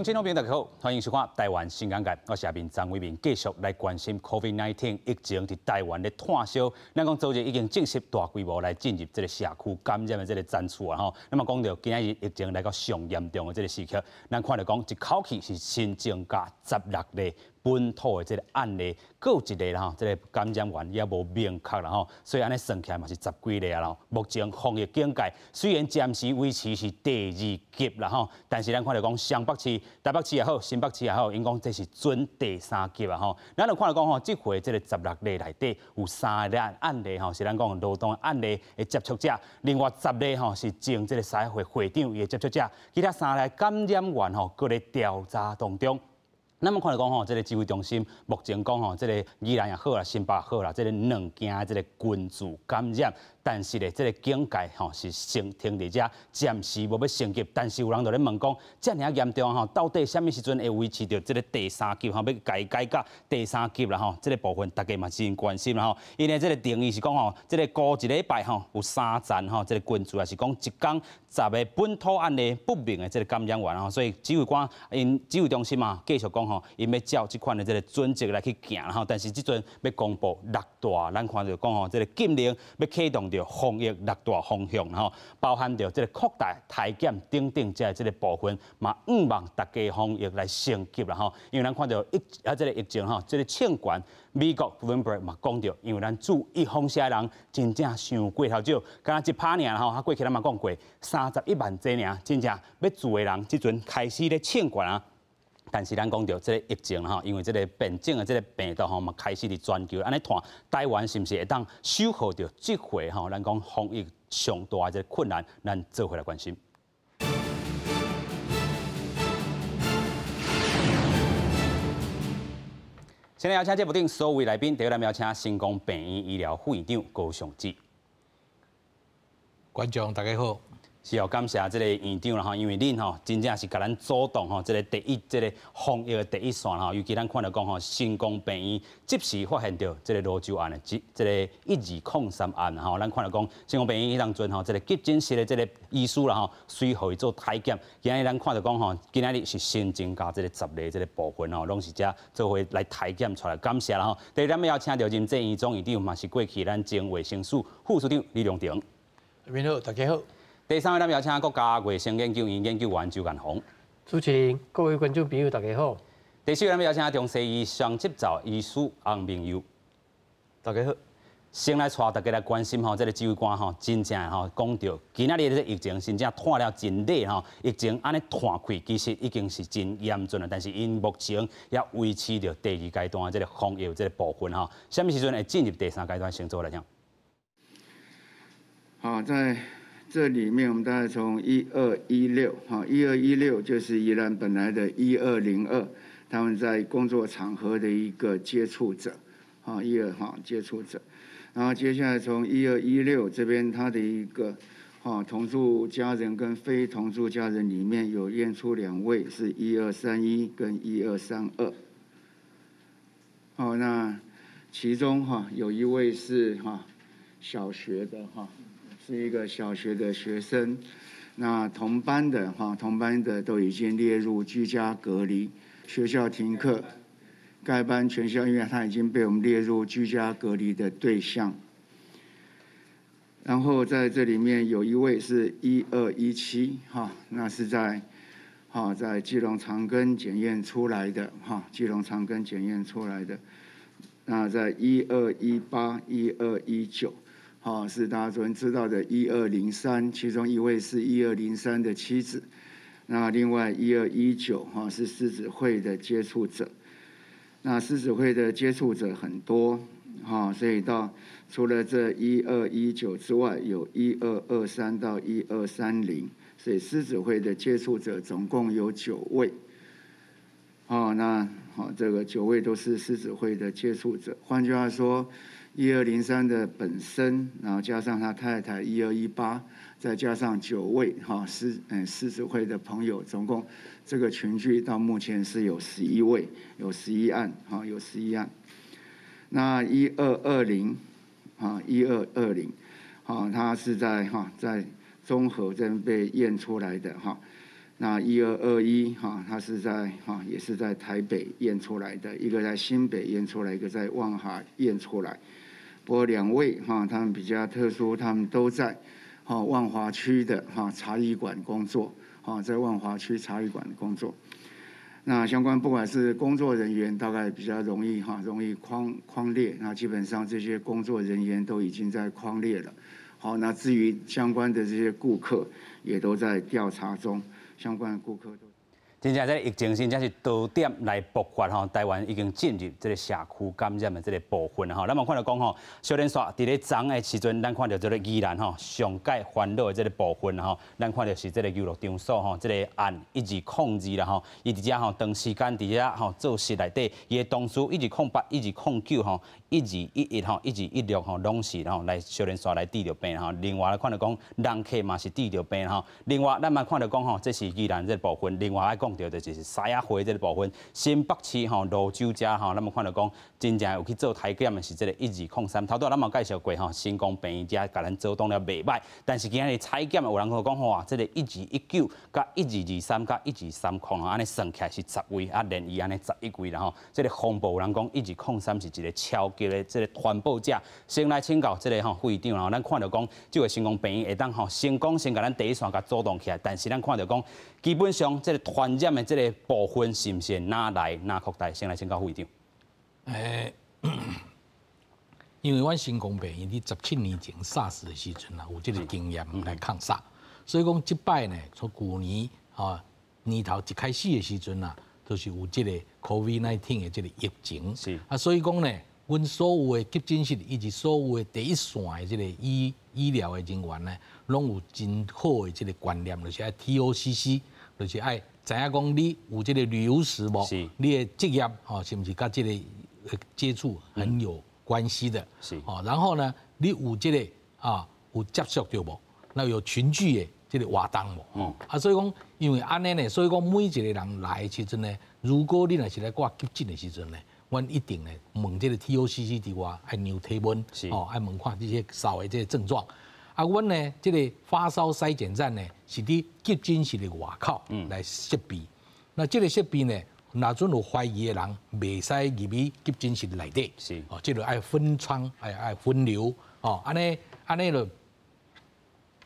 乡亲老朋友大家好，歡迎收看《台灣新眼界》，我是阿明張偉明，繼續來關心 COVID-19 疫情佇台灣咧炭燒。咱講昨日已經正式大規模來進入這个社區感染的這个戰區啊吼。那麼講著今仔日疫情來到上嚴重的這个時刻，咱看著講一口氣是新增加16例本土的這个案例，閣有一个啦吼，這个感染源也無明確啦吼，所以按呢算起來嘛是十幾例啊啦。目前防疫警戒雖然暫時維持是第二級啦吼，但是咱看著講雙北市、台北市也好，新北市也好，𪜶講這是準第三級啊吼。咱就看著講吼，這回這个16例內底有3个案例吼，是咱講勞動案例的接觸者，另外10例吼是前這个獅會會長的接觸者，其他三个感染源吼，閣咧調查當中。咱們看著講吼，這个指揮中心目前講吼，這个宜蘭也好啦，新北也好啦，這个兩件這个群聚感染，但是咧，這个警戒吼是先停佇遮，暫時無欲升級。但是有人就咧問講，遮爾嚴重吼，到底啥物時陣會維持著這个第三級吼？欲共改甲第三級啦吼？這个部分大家嘛真關心啦吼。因為這个定義是講吼，這个過一禮拜吼有三層吼，這个群聚也是講一工10个本土案例不明的這个感染源吼，所以指揮官𪜶指揮中心嘛繼續講吼，𪜶欲照這款的這个準則來去行吼，但是這陣欲公布六大，咱看著講吼，這个禁令欲啟動著防疫六大方向吼，包含著這个擴大篩檢等等這這个部分，嘛向望大家防疫來升級啦吼。因為咱看著疫啊這个疫情吼，這个衝懸，美國 Bloomberg 嘛講著，因為咱注意風險的人真正傷過頭少，敢若一拍爾吼，啊過去咱嘛講過，31萬濟爾，真正欲住的人，這陣開始咧衝懸啊。但是咱講著這个疫情吼，因為這个變種的這个病毒吼嘛開始佇全球按呢湠，台灣是毋是會當守護著這回吼？咱講防疫上大的這个困難，咱做伙來關心。先來邀請節目頂所有來賓，第一咱邀請成功病院醫療副院長高尚志。觀眾大家好。是哦，感謝這个院長啦吼，因為恁吼真正是共咱阻擋吼這个第一這个防疫的第一線吼，尤其咱看著講吼，成功病院及時發現著這个蘆洲案的這這个1203案吼，咱看著講成功病院彼當陣吼，這个急診室的這个醫師啦吼，隨予伊做篩檢，今日咱看著講吼，今仔日是新增加這个10例這个部分吼，攏是遮做伙來篩檢出來，感謝啦吼。第二，咱要邀請著仁濟醫總院長，嘛是過去咱前衛生署副署長李龍庭。明好，大家好。第三位，咱邀請國家衛生研究院研究員周建宏。主持人、各位觀眾朋友，大家好。第四位，咱邀請中西醫雙執照醫師洪明佑。大家好。先來帶大家來關心吼，這个指揮官吼，真正吼講著，今仔日這个疫情真正湠了真猛吼，疫情按呢湠開，其實已經是真嚴峻了。但是𪜶目前也維持著第二階段的這个防疫這个部分吼，啥物時陣會進入第三階段？先做來聽。好，在這裡面，我們大概從一二一六，哈，一二一六就是宜蘭本來的1202，他們在工作場合的一個接觸者，哈，一二哈接觸者，然後接下來從1216這邊，他的一個哈同住家人跟非同住家人裡面有驗出兩位是1231跟1232，好，那其中哈有一位是哈小學的哈。是一個小學的學生，那同班的哈，同班的都已經列入居家隔離，學校停課，該班全校因為他已經被我們列入居家隔離的對象。然後在這裡面有一位是1217哈，那是在哈在基隆長庚檢驗出來的哈，基隆長庚檢驗出來的，那在1218、1219。好，是大家昨天知道的1203，其中一位是1203的妻子，那另外1219哈是獅子會的接觸者，那獅子會的接觸者很多，哈，所以到除了這1219之外，有1223到1230，所以獅子會的接觸者總共有9位，好，那好，這個9位都是獅子會的接觸者，換句話說。1203的本身，然後加上他太太1218，再加上9位哈獅子會的朋友，總共這個群聚到目前是有11位，有11案哈，有11案。那1220啊，1220，好，他是在哈在中和這邊被驗出來的哈。那1221哈，他是在哈也是在台北验出来的，一个在新北验出来，一个在万华验出来。不过两位哈，他们比较特殊，他们都在哈万华区的哈茶艺馆工作，哈在万华区茶艺馆工作。那相关不管是工作人员，大概比较容易哈，容易匡匡列。那基本上这些工作人员都已经在匡列了。好，那至于相关的这些顾客，也都在调查中。相关的顾客都。真正這个疫情真正是多點來爆發吼，台灣已經進入這个社區感染的這个部分吼。咱嘛看著講吼，小連續佇咧昨的時陣，咱看著這个宜蘭吼上蓋煩惱的這个部分吼，咱看著是這个遊樂場所吼，這个案1202啦吼，伊佇遮吼長時間佇遮吼做事內底，伊的同事1208、1209吼、1211吼、1216吼，攏是吼來小連續來得著病吼。另外來看著講，人客嘛是得著病吼。另外，咱嘛看著講吼，這是宜蘭這个部分。另外愛講著就是獅仔會這个部分，新北市吼蘆洲遮吼，咱嘛看著講，真正有去做篩檢的是這个1203。頭拄咱嘛介紹過吼，成功病院遮共咱做當了袂䆀，但是今日採檢有人講吼，這个1219佮1223佮1230吼，按呢算起來是10位，啊連伊按呢11位啦吼。這个風暴有人講1203是一个超級的這个傳播者。先來請教這个吼副院長吼，咱看著講，這个成功病院會當吼成功先共咱第一線共阻擋起來，但是咱看著講，基本上這个傳染的這个部分是毋是哪來哪擴大？先來請教副院長。因為阮成功病院佇17年前 SARS 的時陣啊，有這个經驗來抗 SARS，所以講這擺呢，從舊年啊年頭一開始的時陣啊，就是有這個 COVID-19 的這个疫情，啊，所以講呢，阮所有的急診室以及所有的第一線的這个醫療的人員呢，攏有真好的這个觀念，就是愛 TOCC，就是愛知影講你有這个旅遊史無？你的職業吼是毋是佮這个接觸很有關係的？哦，然後呢，你有這个啊有接觸著無？那有群聚的這个活動無？啊，所以講，因為按呢呢，所以講每一个人來的時陣呢，如果你若是來掛急診的時陣呢，阮一定呢問這个 TOCC 之外，愛量體溫，哦，愛問看這些掃的這个症狀。啊，阮呢這个發燒篩檢站呢，是佇急診室的外口來設備。那這个設備呢，若準有懷疑的人，袂使入去急診室內底。哦，這个愛分艙，愛分流，哦，按呢按呢就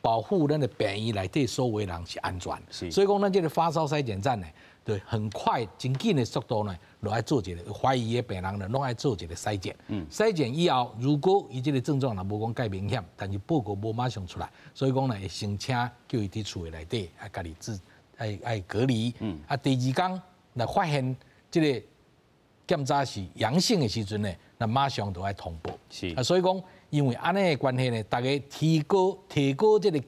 保護咱的病院內底所有的人是安全。所以講，咱這个發燒篩檢站呢，對，很快真緊的速度呢，就愛做一个懷疑的病人呢，攏愛做一个篩檢。篩檢以後，如果伊這个症狀若無講蓋明顯，但是報告無馬上出來，所以講呢，會先請叫伊佇厝的內底愛家己自愛愛隔離。啊，第二工若發現這个檢查是陽性的時陣呢，那馬上就愛通報。啊，所以講，因為按呢的關係呢，大家提高這个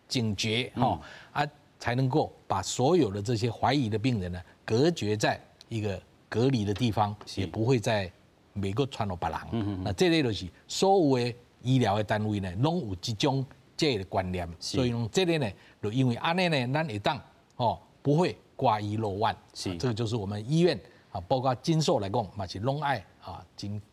警覺吼，啊，才能夠把所有的這些懷疑的病人呢，隔絕在一個隔離的地方，也不會再袂閣傳予別人。那這个就是所有的醫療的單位呢，攏有這種這个觀念。所以講這个呢，就因為按呢呢，咱會當哦，不會掛一漏萬。這個就是我們醫院啊，包括金碩來講，嘛是攏愛啊，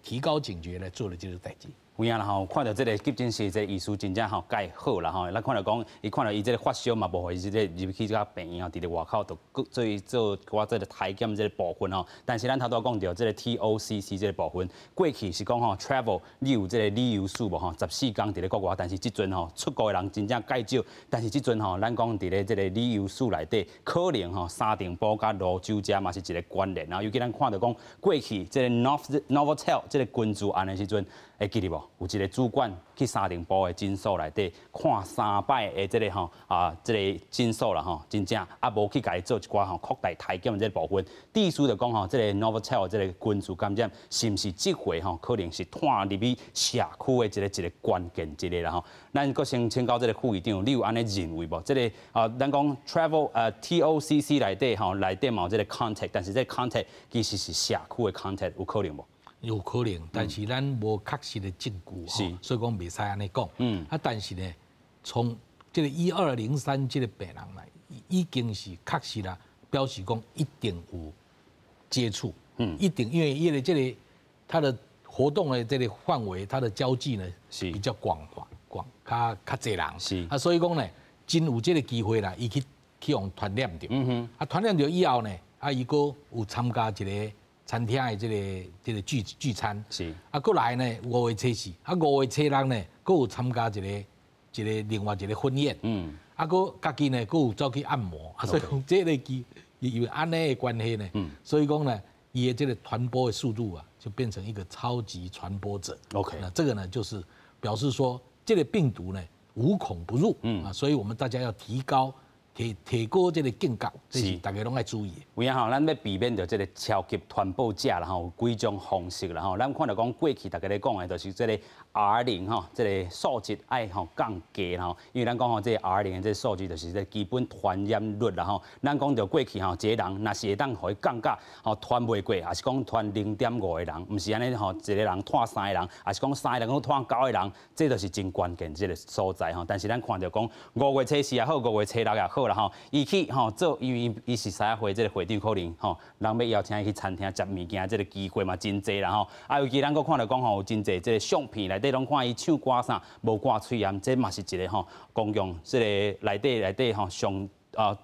提高警覺來做的這個代誌。有影啦吼，看著這个急診室這个醫師真正吼蓋好啦吼，咱看著講，伊看著伊這个發燒嘛，無予伊這个入去這個病院吼，佇咧外口就閣做做寡這个篩檢這个部分吼。但是咱頭拄仔講著這个 TOCC 這个部分，過去是講吼 travel 你有這个旅遊史無吼，14天佇咧國外，但是這陣吼出國的人真正蓋少，但是這陣吼咱講佇咧這个旅遊史內底，可能吼三重埔佮蘆洲遮嘛是一个關聯。然後尤其咱看著講過去這个 Novotel 這个群聚案的時陣，會記得無？有一个主管去三重埔的診所內底看三擺的這个吼啊，這个診所啦吼，真正啊無去共伊做一寡吼擴大篩檢的這个部分。意思就講吼，這个 Novotel 這个群聚感染是毋是這回吼可能是傳入去社區的一個關鍵一個啦吼。咱閣先請教這个副院長，你有按呢認為無？這个啊，咱講 travel TOCC 內底吼內底嘛有這个 contact，但是這个 contact 其實是社區的 contact，有可能無？有可能，但是咱無確實的證據，所以講袂使按呢講。啊，但是呢，從這个1203這个病人來，已經是確實啦，表示講一定有接觸，一定因為伊的這个他的活動的這個範圍，他的交際呢比較廣泛，廣較較濟人，啊，所以講呢，真有這个機會啦，伊去去予傳染著。啊，傳染著以後呢，啊，伊閣有參加一个餐廳的這個聚餐。啊，閣來呢，五月初四，啊，五月初六呢，閣有參加一個另外一个婚宴。啊，閣家己呢，閣有走去按摩。啊，所以講這个機因為按呢的關係呢，所以講呢，伊的這个傳播的速度啊，就變成一個超級傳播者。 那這個呢，就是表示說，這个病毒呢無孔不入。啊，所以我們大家要提高。提高這个警覺，這是大家攏愛注意的。有影吼，咱欲避免著這个超級傳播者啦吼，有幾種方式啦吼。咱看著講過去大家咧講的，就是這个 R 零吼，這个數值愛吼降低吼。因為咱講吼，這个 R 零的這个數字就是這基本傳染率啦吼。咱講著過去吼，一个人若是會當予伊降甲吼傳袂過，抑是講傳0.5個人，毋是按呢吼，一个人傳三个人，抑是講三个人閣傳九个人，這就是真關鍵這个所在吼。但是咱看著講五月初四也好，五月初六也好啦吼，伊去吼做，因為伊是獅仔會這个會長，可能吼人欲邀請伊去餐廳食物件，這个機會嘛真濟啦吼。啊，尤其咱閣看著講吼，有真濟這个相片內底攏看伊唱歌啥，無掛喙罨，這嘛是一个吼公共這个內底吼上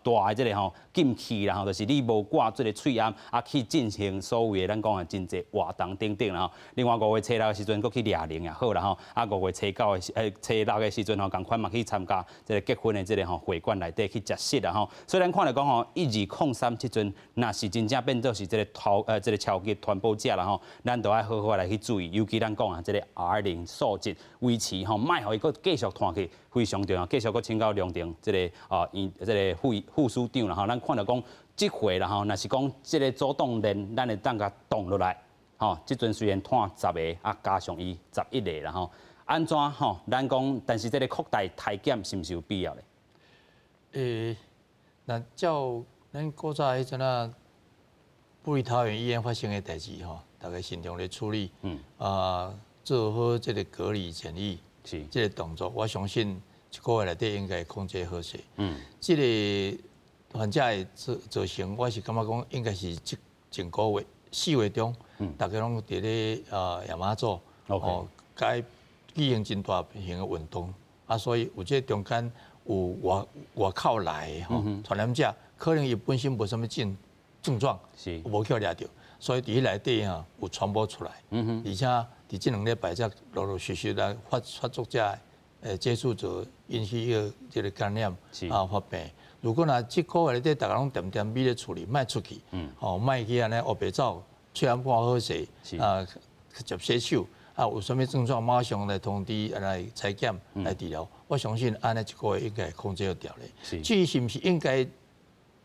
大的這个吼禁區啦吼，就是你無掛這个喙罨啊去進行所謂的咱講的真濟活動等等啦吼。另外五月初六的時陣，閣去掠龍也好啦吼。啊，五月初九的時，初六的時陣吼，仝款嘛去參加這个結婚的這个吼會館內底去食席啦吼。所以咱看著講吼，1203這陣，若是真正變做是這个頭這个超級傳播者啦吼，咱都愛好好來去注意，尤其咱講啊，這个 R 零數值維持吼，莫予伊閣繼續傳去，非常重要。繼續閣請教梁定這个啊，這个副副署長啦吼，咱看著講，這回啦吼，若是講這个阻擋鏈，咱會當共擋落來，吼，這陣雖然傳十个，啊加上伊11個啦吼，按怎吼？咱講，但是這个擴大篩檢是毋是有必要的？那照咱古早彼陣啊，部立桃園醫院發生的代誌吼，大家慎重咧處理，啊，做好這个隔離檢疫，這个動作，我相信一個月內底應該控制好勢。這个患者的造成，我是感覺講應該是這前個月4月中，大家攏佇咧啊媽祖，哦，該舉行真大型的運動，啊，所以有這中間有外口來的吼傳染者，可能伊本身無啥物症狀，無去掠著，所以佇彼內底啊有傳播出來，而且佇這2禮拜才陸陸續續來發作這接觸者引起一個這个感染啊發病。如果若這個月內底大家攏恬恬覕咧厝裡，莫出去，吼，莫去按呢烏白走，喙罨看好勢，啊，接洗手，啊，有啥物症狀馬上來通知來採檢來治療。我相信按呢一個月應該控制得牢咧。至於是毋是應該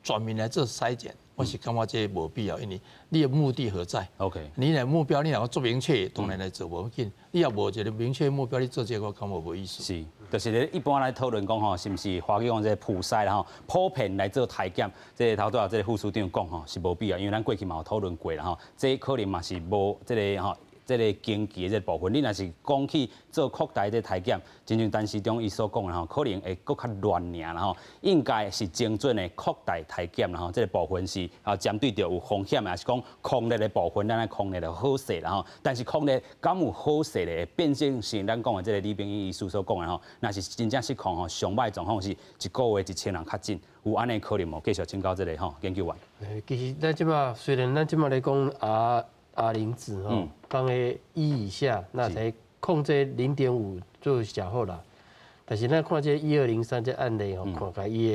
全面來做篩檢，我是感覺這無必要，因為你的目的何在你的目標你若做明確，當然來做無要緊。你若無一个明確目標，你做這個我感覺無意思。是，就是咧一般來討論講吼，是毋是華語講這个普篩啦吼，普遍來做篩檢，這个頭拄仔這个副署長講吼是無必要，因為咱過去嘛有討論過啦吼，這可能嘛是無這个吼。這个經濟的這个部分，你若是講去做擴大這个篩檢，親像陳時中伊所講的吼，可能會閣較亂爾啦吼。應該是精準的擴大篩檢啦吼，這个部分是啊針對著有風險，抑是講控熱的部分，咱愛控熱就好勢啦吼。但是控熱敢有好勢咧，變成是咱講的這个李秉穎醫師所講的吼，若是真正失控吼，上歹狀況是一個月1000人確診，有按呢可能無？繼續請教這个吼研究員。其實咱這擺雖然咱這擺來講 R 零值吼，放喺一以下，那才控制0.5就較好啦。但是咱看這1203這案例吼，看起來伊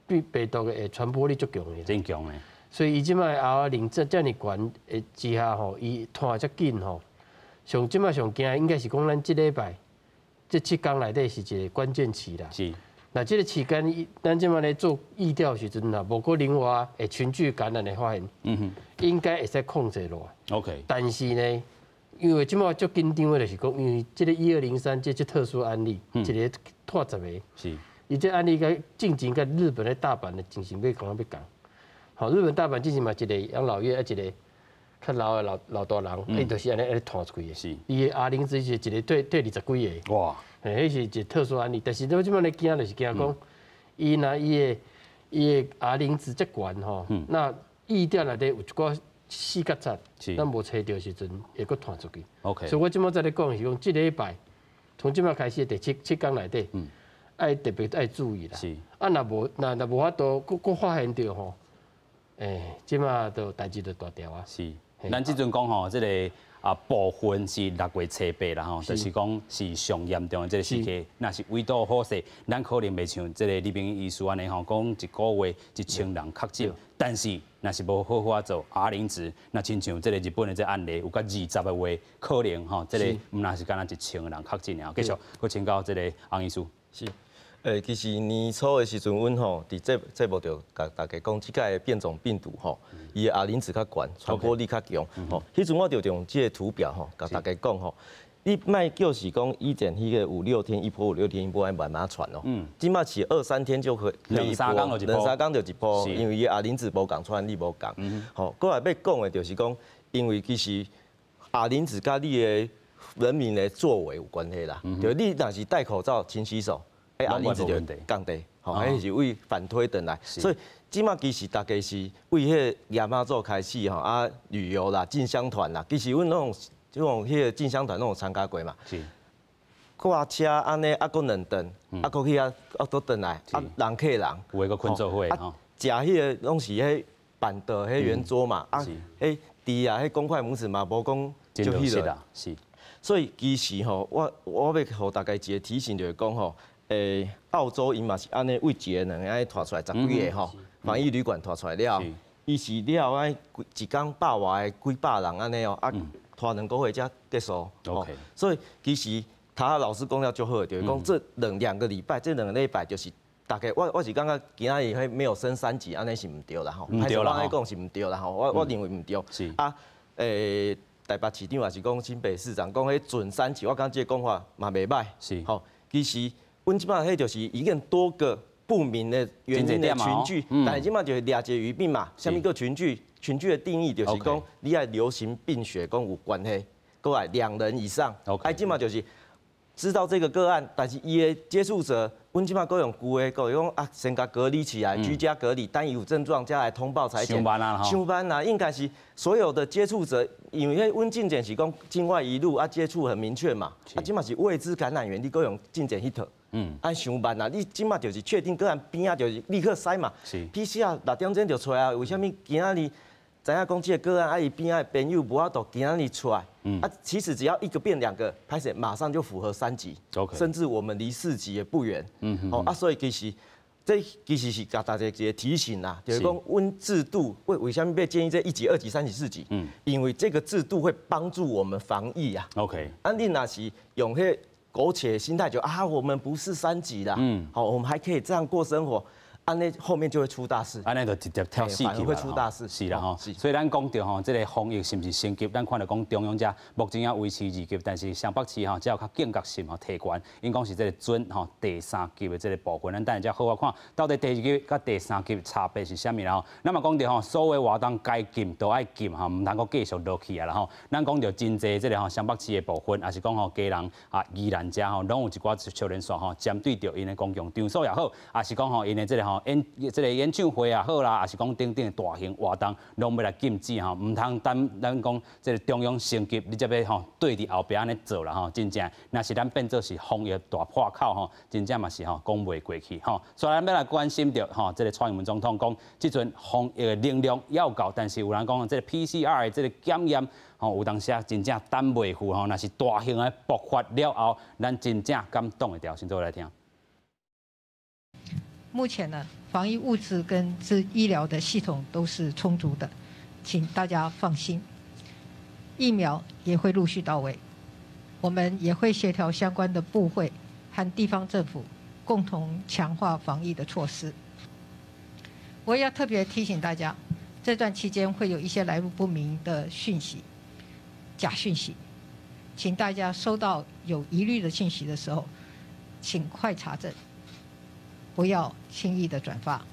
的病毒的傳播力足強的。真強的。所以伊這擺 R 零這遮爾懸的之下吼，伊傳遮緊吼，上這擺上驚應該是講咱這禮拜這7天內底是一個關鍵期啦。那這個期間，咱這擺咧做疫調時陣啦，無閣另外會群聚感染的發現，應該會使控制落來。 但是呢，因為這擺足緊張的就是講，因為這個1203這特殊案例，一个傳十个，伊這案例佮進前佮日本的大阪的情形欲講欲仝。好，日本大阪之前嘛一个養老院啊，一个較老的老大人，伊就是按呢按呢傳出去的。伊的 R 零值是一个對20幾个。彼是一个特殊案例，但是我這擺咧驚就是驚講，伊若伊的 R 零值遮懸吼，那疫調內底有一寡死角節，咱無揣著時陣會閣傳出去。 所以我這擺在咧講是講，這禮拜從這擺開始的第七天內底，愛特別愛注意啦。啊，若無若若無法度，閣閣發現著吼，這馬就代誌就大條啊。是，咱這陣講吼，這個啊部分是6月初8啦吼，就是講是上嚴重的這個時期。若是圍堵好勢，咱可能袂像這個李秉穎醫師按呢吼，講一個月1000人確診，但是若是無好好仔做 R 零值，若親像這個日本的這個案例，有甲20個月，可能吼，這個毋若是干焦1000個人確診爾。繼續，閣請教這個洪醫師。是。其實年初的時陣，阮吼佇節目就共大家講，這擺的變種病毒吼，伊的 R 零值較懸，傳播力較強。吼，彼陣我就用這個圖表吼，共大家講吼，你莫就是講以前彼個五六天一波，五六天一波，按慢慢傳哦。這擺是二三天就可以兩三工就一波，兩三工就一波，因為伊 R 零值無仝，傳染力無仝。吼，閣來欲講的就是講，因為其實 R 零值佮你的人民的作為有關係啦。就你若是戴口罩、勤洗手。欸，R 零值就降低，吼，彼是為反推轉來，所以這馬其實大家是為彼個爺媽祖開始吼啊旅遊啦、進香團啦，其實阮攏這種彼個進香團攏有參加過嘛。掛車按呢，啊閣兩頓，啊閣去遐啊閣轉來，啊人客人，有的閣睏做伙吼。食彼個攏是彼辦桌彼圓桌嘛，啊，彼豬啊，彼公筷母匙嘛，無講就彼個。所以其實吼，我欲予大家一個提醒，就是講吼。澳洲𪜶嘛是按呢，為一个兩个按呢拖出來十幾個吼，防疫旅館拖出來了，伊是了後按一工百外個幾百人按呢哦，啊拖2個月才結束。所以其實他老師講了足好，就是講這兩個禮拜，這兩個禮拜就是大家，我是感覺今仔日彼沒有升三級，按呢是毋對啦吼。毋對啦。按呢講是毋對啦吼，我認為毋對。啊，台北市長也是講新北市長講彼準三級，我感覺這個講法嘛袂䆀。吼，其實。阮這擺彼就是已經多個不明的原因的群聚，但是這擺就是掠一個語病嘛。啥物叫群聚？群聚的定義就是講你愛流行病學講有關係，閣來兩人以上。啊，這擺就是知道這個個案，但是伊的接觸者，阮這擺閣用舊的，閣講啊，先共隔離起來，居家隔離，當伊有症狀才來通報採檢。傷慢啊！傷慢啊！應該是所有的接觸者，因為彼阮進前是講境外移入啊，接觸很明確嘛。啊，這擺是未知感染源，你閣用進前彼套。按傷慢啊！你這擺就是確定個案邊仔就是立刻篩嘛。PCR 6點鐘就出來啊，為啥物今仔日知影講這個個案啊？伊邊仔的朋友無法度今仔日出來。啊，其實只要一個變兩個，歹勢馬上就符合三級。甚至我們離4級也不遠。哦啊，所以其實這其實是共大家一個提醒啦，就是講阮制度為啥物欲建議這一級、二級、三級、四級？因為這個制度會幫助我們防疫啊。 啊，你若是用彼個苟且心態就啊，我們不是三級啦，好，我們還可以這樣過生活，按呢後面就會出大事。按呢就直接跳4級會出大事。是啦吼，所以咱講著吼，這個防疫是毋是升級？咱看著講中央遮目前猶維持二級，但是雙北市吼，才有較警覺性吼提懸，𪜶講是這個準吼第三級的這個部分。咱等下才好好看，到底第二級佮第三級差別是啥物啦吼？咱嘛講著吼，所有活動該禁都愛禁吼，毋通閣繼續落去啊啦吼。咱講著真濟這個吼雙北市的部分，也是講吼基隆啊宜蘭遮吼，攏有一寡笑臉線吼，針對著𪜶的公共場所也好，也是講吼𪜶的這個吼演這個演唱會也好啦，也是講等等的大型活動，攏欲來禁止吼，毋通等咱講這個中央升級，你才欲吼對佇後壁按呢做啦吼，真正若是咱變做是防疫大破口吼，真正嘛是吼講袂過去吼。所以咱欲來關心著吼，這個蔡英文總統講，這陣防疫的能量猶夠，但是有人講這個 PCR 的這個檢驗吼，有當時啊真正等袂赴吼，若是大型的爆發了後，咱真正敢擋會牢？先做來聽。目前呢，防疫物資跟這醫療的系統都是充足的，請大家放心。疫苗也會陸續到位，我們也會協調相關的部會和地方政府共同強化防疫的措施。我也要特別提醒大家，這段期間會有一些來路不明的訊息、假訊息，請大家收到有疑慮的訊息的時候，請快查證，不要輕易的轉發。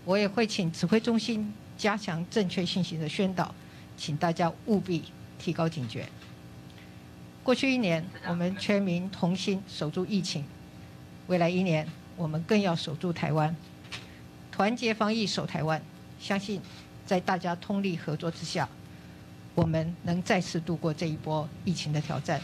我也會請指揮中心加強正確信息的宣導，請大家務必提高警覺。過去一年，我們全民同心守住疫情；未來一年，我們更要守住台灣，團結防疫守台灣。相信在大家通力合作之下，我們能再次度過這一波疫情的挑戰。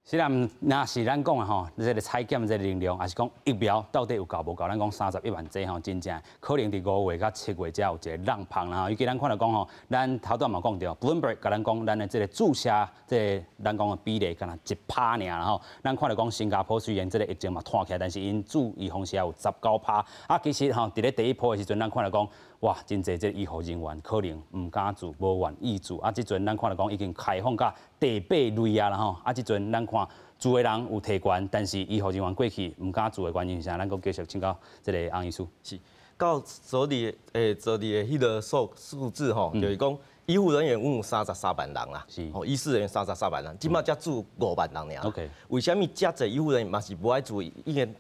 是啦，若是咱講的吼，這个採檢這个能量，抑是講疫苗到底有夠無夠？咱講31萬劑吼，真正可能佇5月佮7月才有一个量芳啦吼。尤其咱看著講吼，咱頭拄仔嘛講著，Bloomberg共咱講，咱的這个注射，這个咱講的比例敢若1趴爾啦吼。咱看著講新加坡雖然這个疫情嘛拖起來，但是𪜶注預防射有19趴。啊，其實吼，佇咧第一波的時陣，咱看著講，哇，真濟這个醫護人員可能毋敢注，無願意注。啊，這陣咱看著講已經開放到第八類啊啦吼。啊，這陣咱看注的人有提懸，但是醫護人員過去毋敢注的原因是啥？咱閣繼續請教這个翁醫師。是，到昨日誒，昨日的彼个數字吼，就是講醫護人員阮有33萬人啦，吼，醫事人員三十三萬人，這馬才注5萬人爾。 為啥物遮濟醫護人員嘛是無愛注？已經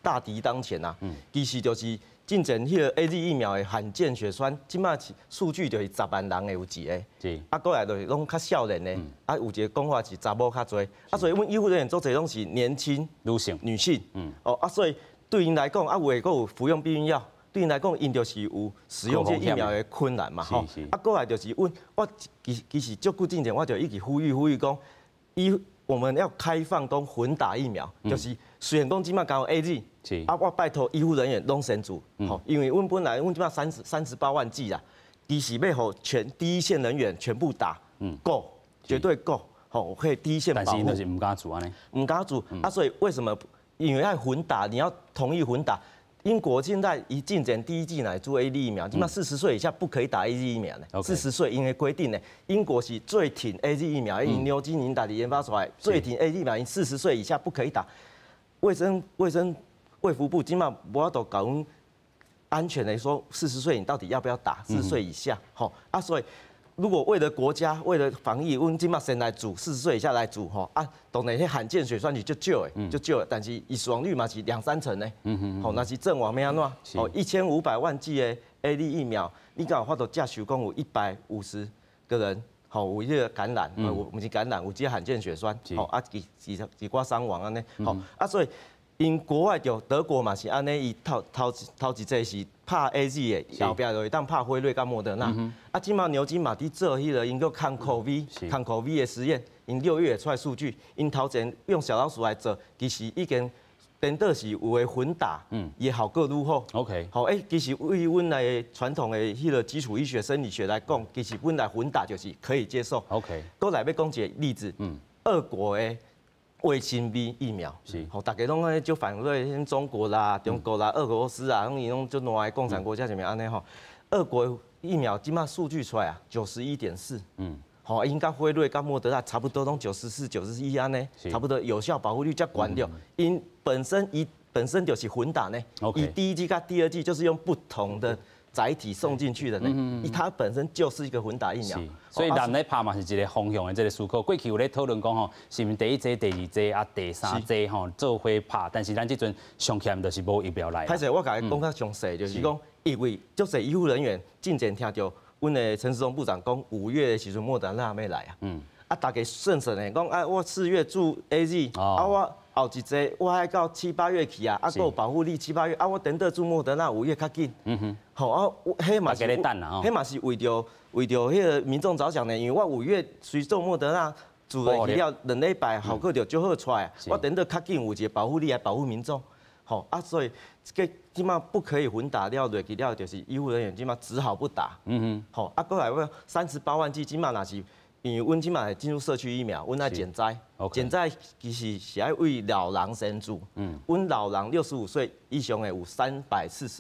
大敵當前啊。其實就是進前彼個 AZ 疫苗的罕見血栓，這馬數據就是10萬人會有一个。啊，過來就是攏較少年的，啊，有一个講法是查某較濟，啊，所以阮醫護人員足濟攏是年輕女性，女性，哦，啊，所以對𪜶來講，啊，有的閣有服用避孕藥，對𪜶來講，𪜶就是有使用這個疫苗的困難嘛，吼。啊，過來就是阮，我其實足久進前我就一直呼籲呼籲講，醫我們要開放講混打疫苗，就是雖然講這馬敢有 AZ，啊，我拜託醫護人員攏先注，吼，因為阮本來阮這馬38萬劑啦，其實欲予全第一線人員全部打，夠，絕對夠，吼，可以第一線保護。但是就是毋敢注按呢，毋敢注，啊，所以為什麼？因為愛混打，你要同意混打。英國現在一進前第一劑來注 AZ 疫苗，這馬40歲以下不可以打 AZ 疫苗呢。40歲因為規定呢，英國是最挺 AZ 疫苗，因牛津𪜶家己研發出來最挺 AZ 疫苗，𪜶40歲以下不可以打。衛生衛福部這馬無法度共阮安全來說，四十歲你到底要不要打？四十歲以下，吼啊，所以如果為了國家，為了防疫，阮這馬先來注四十歲以下來注吼啊，當然彼罕見血栓是足少的，足少的，但是伊死亡率嘛是兩三成呢。吼，若是陣亡欲按怎？哦，1500萬劑的 AZ 疫苗，你敢有法度接受講有150個人，吼有彼个感染，有毋是感染，有這罕見血栓，吼啊幾寡傷亡按呢，吼啊所以。𪜶國外就德國嘛是按呢，伊頭頭一劑是拍 AZ 的，後壁就會當拍輝瑞佮莫德納。啊，這馬牛津嘛佇做彼个𪜶叫抗 COVID，抗 COVID 的實驗，𪜶6月會出來數據，𪜶頭前用小老鼠來做，其實已經顛倒是有的混打，伊的效果愈好。 好，欸，其實對阮來傳統的彼个基礎醫學生理學來講，其實本來混打就是可以接受。閣來欲講一个例子，俄國的衛星 V 疫苗，吼，大家攏咧就反對中國啦、中國啦、俄羅斯啊，攏伊攏足爛的共產國家啥物按呢吼。俄國疫苗這馬數據出來啊，91.4，吼，𪜶佮輝瑞佮莫德納差不多攏94、91按呢，差不多有效保護率遮懸著。𪜶本身伊本身就是混打呢，伊第一劑佮第二劑就是用不同的載體送進去的呢，伊它本身就是一個混打疫苗。所以咱咧拍嘛是一个方向的這个思考。過去有咧討論講吼，是毋是第一劑、第二劑啊、第三劑吼做伙拍，但是咱這陣上欠就是無疫苗來。歹勢，我共你講較詳細，就是講，因為足濟醫護人員進前聽著阮的陳時中部長講，5月的時陣莫德納欲來啊。啊，大家算算的，講啊，我4月注 AZ，啊我後一劑我愛到七八月去啊，啊，閣有保護力七八月，啊，我等到注莫德納5月較緊。吼啊，彼嘛是，彼嘛是為著彼个民眾着想呢，因為我5月隨做莫德納注落去了，2禮拜效果就足好出來，我等到較緊有一个保護力來保護民眾。吼啊，所以這個這馬不可以混打了落去了，就是醫護人員這馬只好不打。吼啊，閣來我38萬劑，這馬若是。因為阮這馬會進入社區疫苗，阮愛減災，減災其實是愛為老人先注。阮老人65歲以上的有348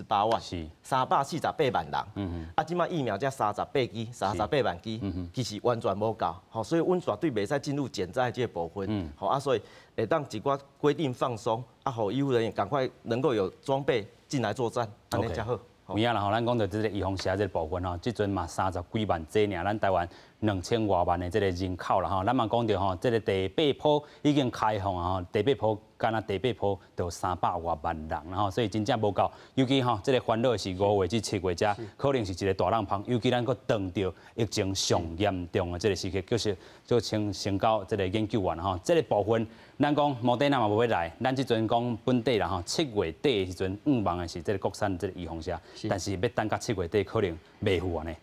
萬，348萬人。啊，這馬疫苗才三十八支，38萬支，其實完全無夠。吼，所以阮絕對袂使進入減災這個部分。吼啊，所以會當一寡規定放鬆，啊，予醫護人員趕快能夠有裝備進來作戰，按呢才好。有影啦吼，咱講著這个預防射這个部分吼，這陣嘛三十幾萬劑爾，咱台灣2000外萬的這个人口啦吼，咱嘛講著吼，這个第八波已經開放啊吼，第八波敢若第八波就300外萬人啦吼，所以真正無夠，尤其吼，這个煩惱是5月至7月遮，可能是一个大浪芳，尤其咱閣當著疫情上嚴重的這个時刻，就是做請先到這个研究員吼，這个部分。咱講莫德納嘛無欲來，咱這陣講本地啦吼，7月底的時陣，向望的是這个國產這个預防射，但是欲等到7月底可能袂赴按呢。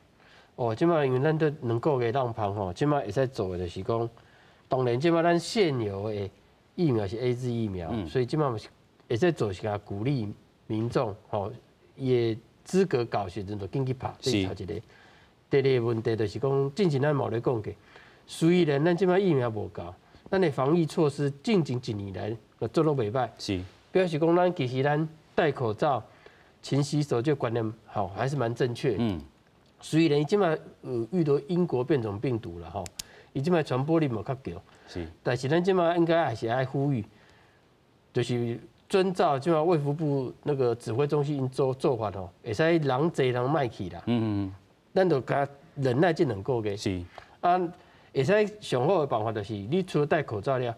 哦，這馬因為咱都兩個月浪芳吼，這馬會使做的就是講，當然這馬咱現有的疫苗是 AZ 疫苗，所以這馬會使做是共鼓勵民眾吼，伊的資格到時陣就緊去拍，這是頭一個。第二個問題就是講，進前咱嘛有咧講過，雖然咱這馬疫苗無夠，咱的防疫措施進前一年來做攏袂歹。表示講咱其實咱戴口罩、勤洗手這個觀念，好還是蠻正確。雖然這馬有遇到英國變種病毒啦吼，伊這馬傳播力嘛較強。但是咱這馬應該還是愛呼籲，就是遵照這馬衛福部那個指揮中心做做法吼，會使人濟人莫去啦。咱就共忍耐這兩個月。啊，會使上好的辦法就是，你除了戴口罩了，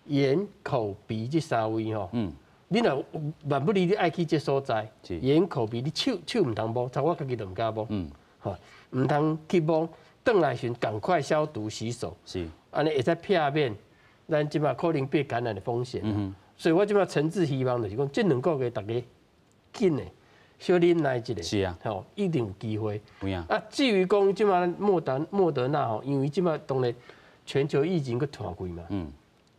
眼、口、鼻這三位吼，你若萬不離你愛去這所在，眼、口、鼻，你手手毋通摸，像我家己就毋敢摸，吼，毋通去摸，轉來時趕快消毒洗手，按呢會使避免咱這馬可能被感染的風險。所以我這馬誠摯希望就是講，這兩個月大家緊的。小忍耐一下，吼，一定有機會。啊，至於講這馬莫德納吼，因為這馬當然全球疫情閣拖開嘛，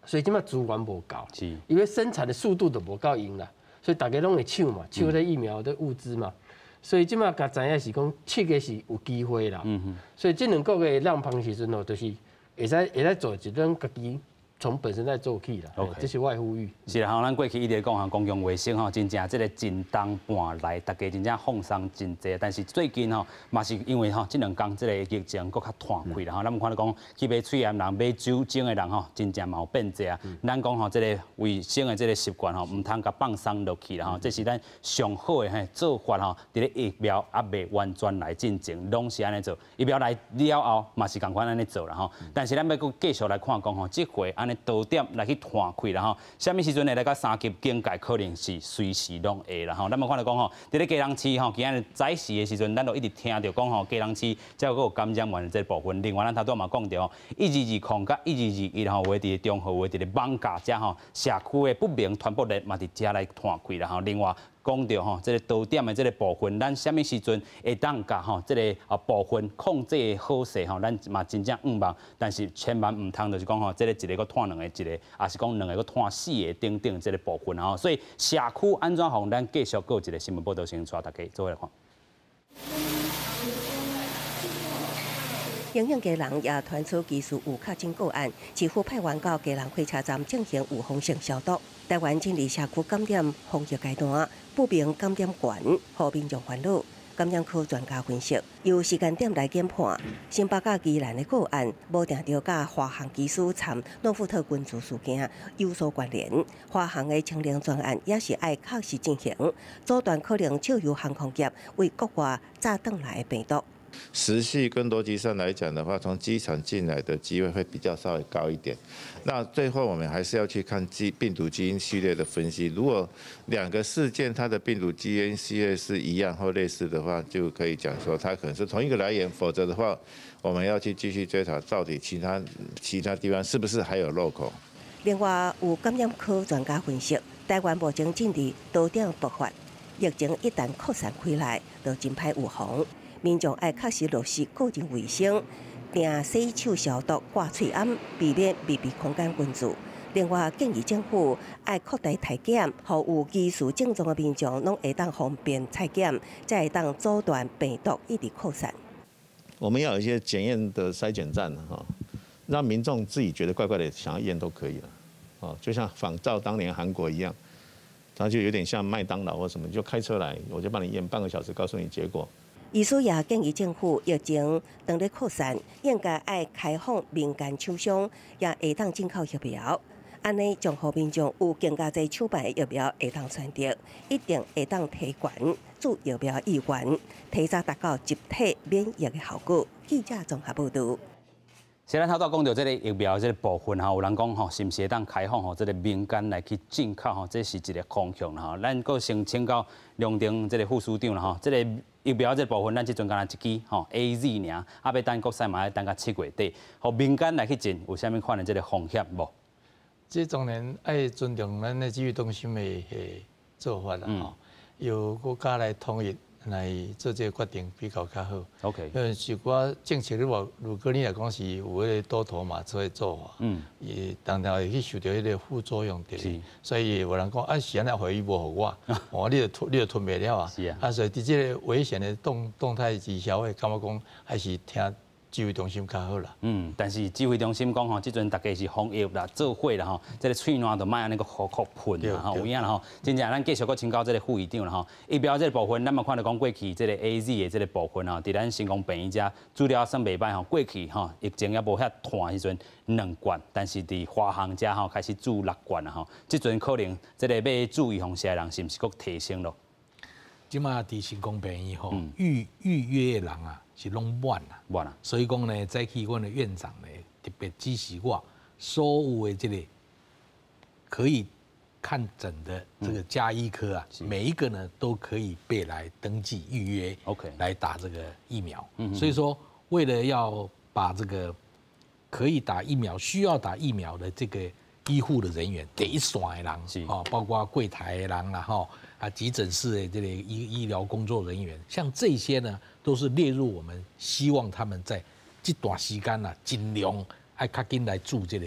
所以這馬資源無夠，因為生產的速度都無夠用啦，所以大家攏會搶嘛，搶這疫苗的物資嘛，所以這馬共知影是講7月是有機會啦，所以這兩個月讓芳時陣吼，就是會使做一種家己從本身在做起啦，這是我的呼籲。是啦，吼，咱過去一直講吼，公共衛生吼，真正這個真冬半來，大家真正放鬆真濟。但是最近吼，嘛是因為吼，這兩工這個疫情閣較湠開啦吼，咱們看到講去買喙罨人、買酒精的人吼，真正嘛有變濟啊。咱講吼，這個衛生的這個習慣吼，毋通共放鬆落去啦吼，這是咱上好的嘿做法吼。佇咧疫苗猶未完全來進前，攏是按呢做。疫苗來了後，嘛是仝款按呢做啦吼。但是咱欲閣繼續來看講吼，這回按呢多點來去湠開啦吼，啥物時陣會來到三級警戒，可能是隨時攏會啦吼。咱們看著講吼，佇咧基隆市吼，今仔日早時的時陣，咱都一直聽著講吼，基隆市才有閣有感染源的這個部分。另外，咱頭拄嘛講著吼，1220佮1221吼，有佇中和，有佇咧艋舺遮吼，社區的不明傳播鏈嘛佇遮來湠開啦吼。另外，講著吼，這個多點的這個部分，咱啥物時陣會當共吼這個啊部分控制的好勢吼，咱嘛真正向望，但是千萬毋通就是講吼，這個一個閣湠兩個一個，抑是講兩個閣湠四個等等這個部分吼。所以社區按怎防，咱繼續閣有一個新聞報導，先帶大家做伙來看。營養基隆也傳出疑似有確診個案，市府派員到基隆火車站進行預防性消毒。台灣進入社區感染防疫階段，不明感染源，予民眾煩惱。感染科專家分析，由時間點來研判，新北佮宜蘭的個案，無定著佮華航機師摻諾富特君主事件有所關聯。華航的清零專案也是愛確實進行，阻斷可能借由航空業為國外炸轉來的病毒。時序跟邏輯上來講的話，從機場進來的機會會比較稍微高一點。那最後我們還是要去看病毒基因序列的分析。如果兩個事件它的病毒基因序列是一樣或類似的話，就可以講說它可能是同一個來源。否則的話，我們要去繼續追查到底其他地方是不是還有漏口。另外，有感染科專家分析，台灣目前進入多點爆發，疫情一旦擴散開來，就真歹預防。民眾愛確實落實個人衛生，定洗手消毒、掛喙罨，避免密閉空間群聚。另外，建議政府愛擴大篩檢，予有疑似症狀的民眾攏會當方便採檢，才會當阻斷病毒一直擴散。我們要有一些檢驗的篩檢站，哈，讓民眾自己覺得怪怪的，想要驗都可以了，哦，就像仿照當年韓國一樣，它就有點像麥當勞或什麼，就開車來，我就幫你驗半個小時，告訴你結果。醫師也建議政府疫情當咧擴散，應該愛開放民間廠商，也會當進口疫苗，按呢將予民眾有更加濟廠牌的疫苗會當選擇，一定會當提懸注疫苗意願，提早達到集體免疫的效果。記者綜合報導。先咱頭拄講著這個疫苗這個部分吼，有人講吼，是毋是會當開放予這個民間來去進口吼？這是一個方向啦吼。咱閣先請教梁定這個副司長啦吼，這個疫苗這個部分，咱這陣敢若一支吼 AZ 爾，啊欲等國產嘛欲等到7月底，予民間來去進，有啥物款的這個風險無？這當然愛尊重咱的指揮中心的做法啦吼，由國家來統一，來做這個決定比較較好。 因為是寡政策，你話如果你來講是有彼个多頭馬車的做法，伊當然會去受著彼个副作用佇。所以有人講啊，是按呢予伊無予我，哦，你就吞袂了啊。啊，所以佇這个危險的動態之下，我會感覺講還是聽指揮中心較好啦。嗯，但是指揮中心講吼，這陣大家是防疫啦，做伙啦吼，這个喙瀾就莫按呢閣予予噴啦吼，有影啦吼。真正咱繼續閣請教這个副院長啦吼。疫苗這个部分，咱嘛看著講過去這个 AZ 的這个部分吼，佇咱成功病院遮資料算袂䆀吼，過去吼疫情猶無遐湠時陣兩罐，但是佇華航遮吼開始注六罐啦吼。這陣可能這個欲注預防射的人是毋是閣提升咯？這馬佇成功病院吼，預約的人啊是攏滿啦，滿啊。所以講呢，早起阮的院長呢特別指示我，所有的這個可以看診的這個家醫科啊，每一個呢都可以被來登記預約來打這個疫苗。所以說，為了要把這個可以打疫苗、需要打疫苗的這個醫護的人員，第一線的人，哦，包括櫃檯的人啦，吼，啊，急診室的這個醫療工作人員，像這些呢，都是列入我們希望他們在這段時間啊，盡量愛較緊來注這個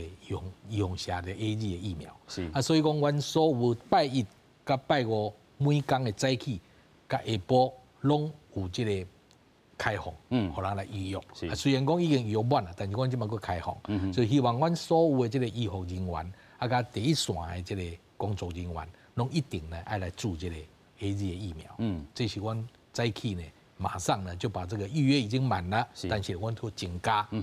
預防射的 AZ 的疫苗。啊，所以講，阮所有拜一佮拜五每工的早起佮下晡，攏有這個開放，予人來預約。啊，雖然講已經預約滿啦，但是阮這馬閣開放，所以希望阮所有的這個醫護人員，啊，佮第一線的這個工作人員，攏一定呢愛來注這個 AZ 的疫苗。這是阮早起呢，馬上呢就把這個預約已經滿了，但是阮閣增加，予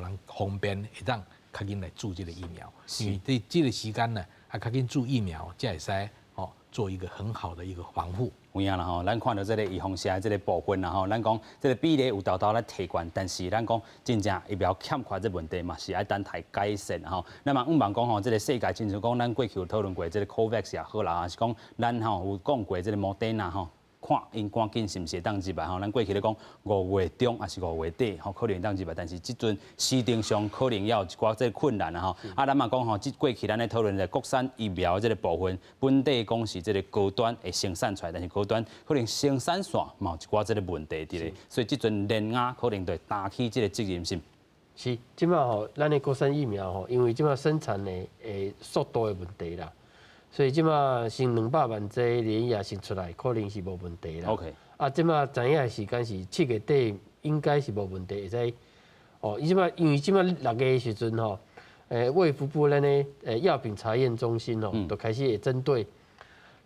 人方便會當較緊來注這個疫苗。因為這個時間呢，啊，較緊注疫苗，才會使哦做一個很好的一個防護。有影啦吼，咱看著這個預防射這個部分啦吼，咱講這個比例有沓沓咧提懸，但是咱講真正疫苗欠缺這問題嘛，是愛等待改善吼。咱嘛向望講吼，這個世界親像講咱過去有討論過這個 COVAX 也好啦，還是講咱吼有講過這個莫德納吼。看𪜶趕緊是毋是會當入來吼？咱過去咧講5月中抑是5月底吼，可能會當入來，但是這陣時程上可能也有一寡這個困難啊吼。啊，咱嘛講吼，這過去咱咧討論的國產疫苗這個部分，本底講是這個高端會生產出來，但是高端可能生產線嘛有一寡這個問題佇咧，所以這陣聯亞可能就會擔起這個責任是。是，這馬吼，咱的國產疫苗吼，因為這馬生產的速度的問題啦。所以這馬先200萬劑聯亞先出來，可能是無問題啦。 啊，這馬知影的時間是7月底，應該是無問題，會使。哦，伊這馬因為這馬6月的時陣吼，衛福部咱的藥品查驗中心哦，就開始會針對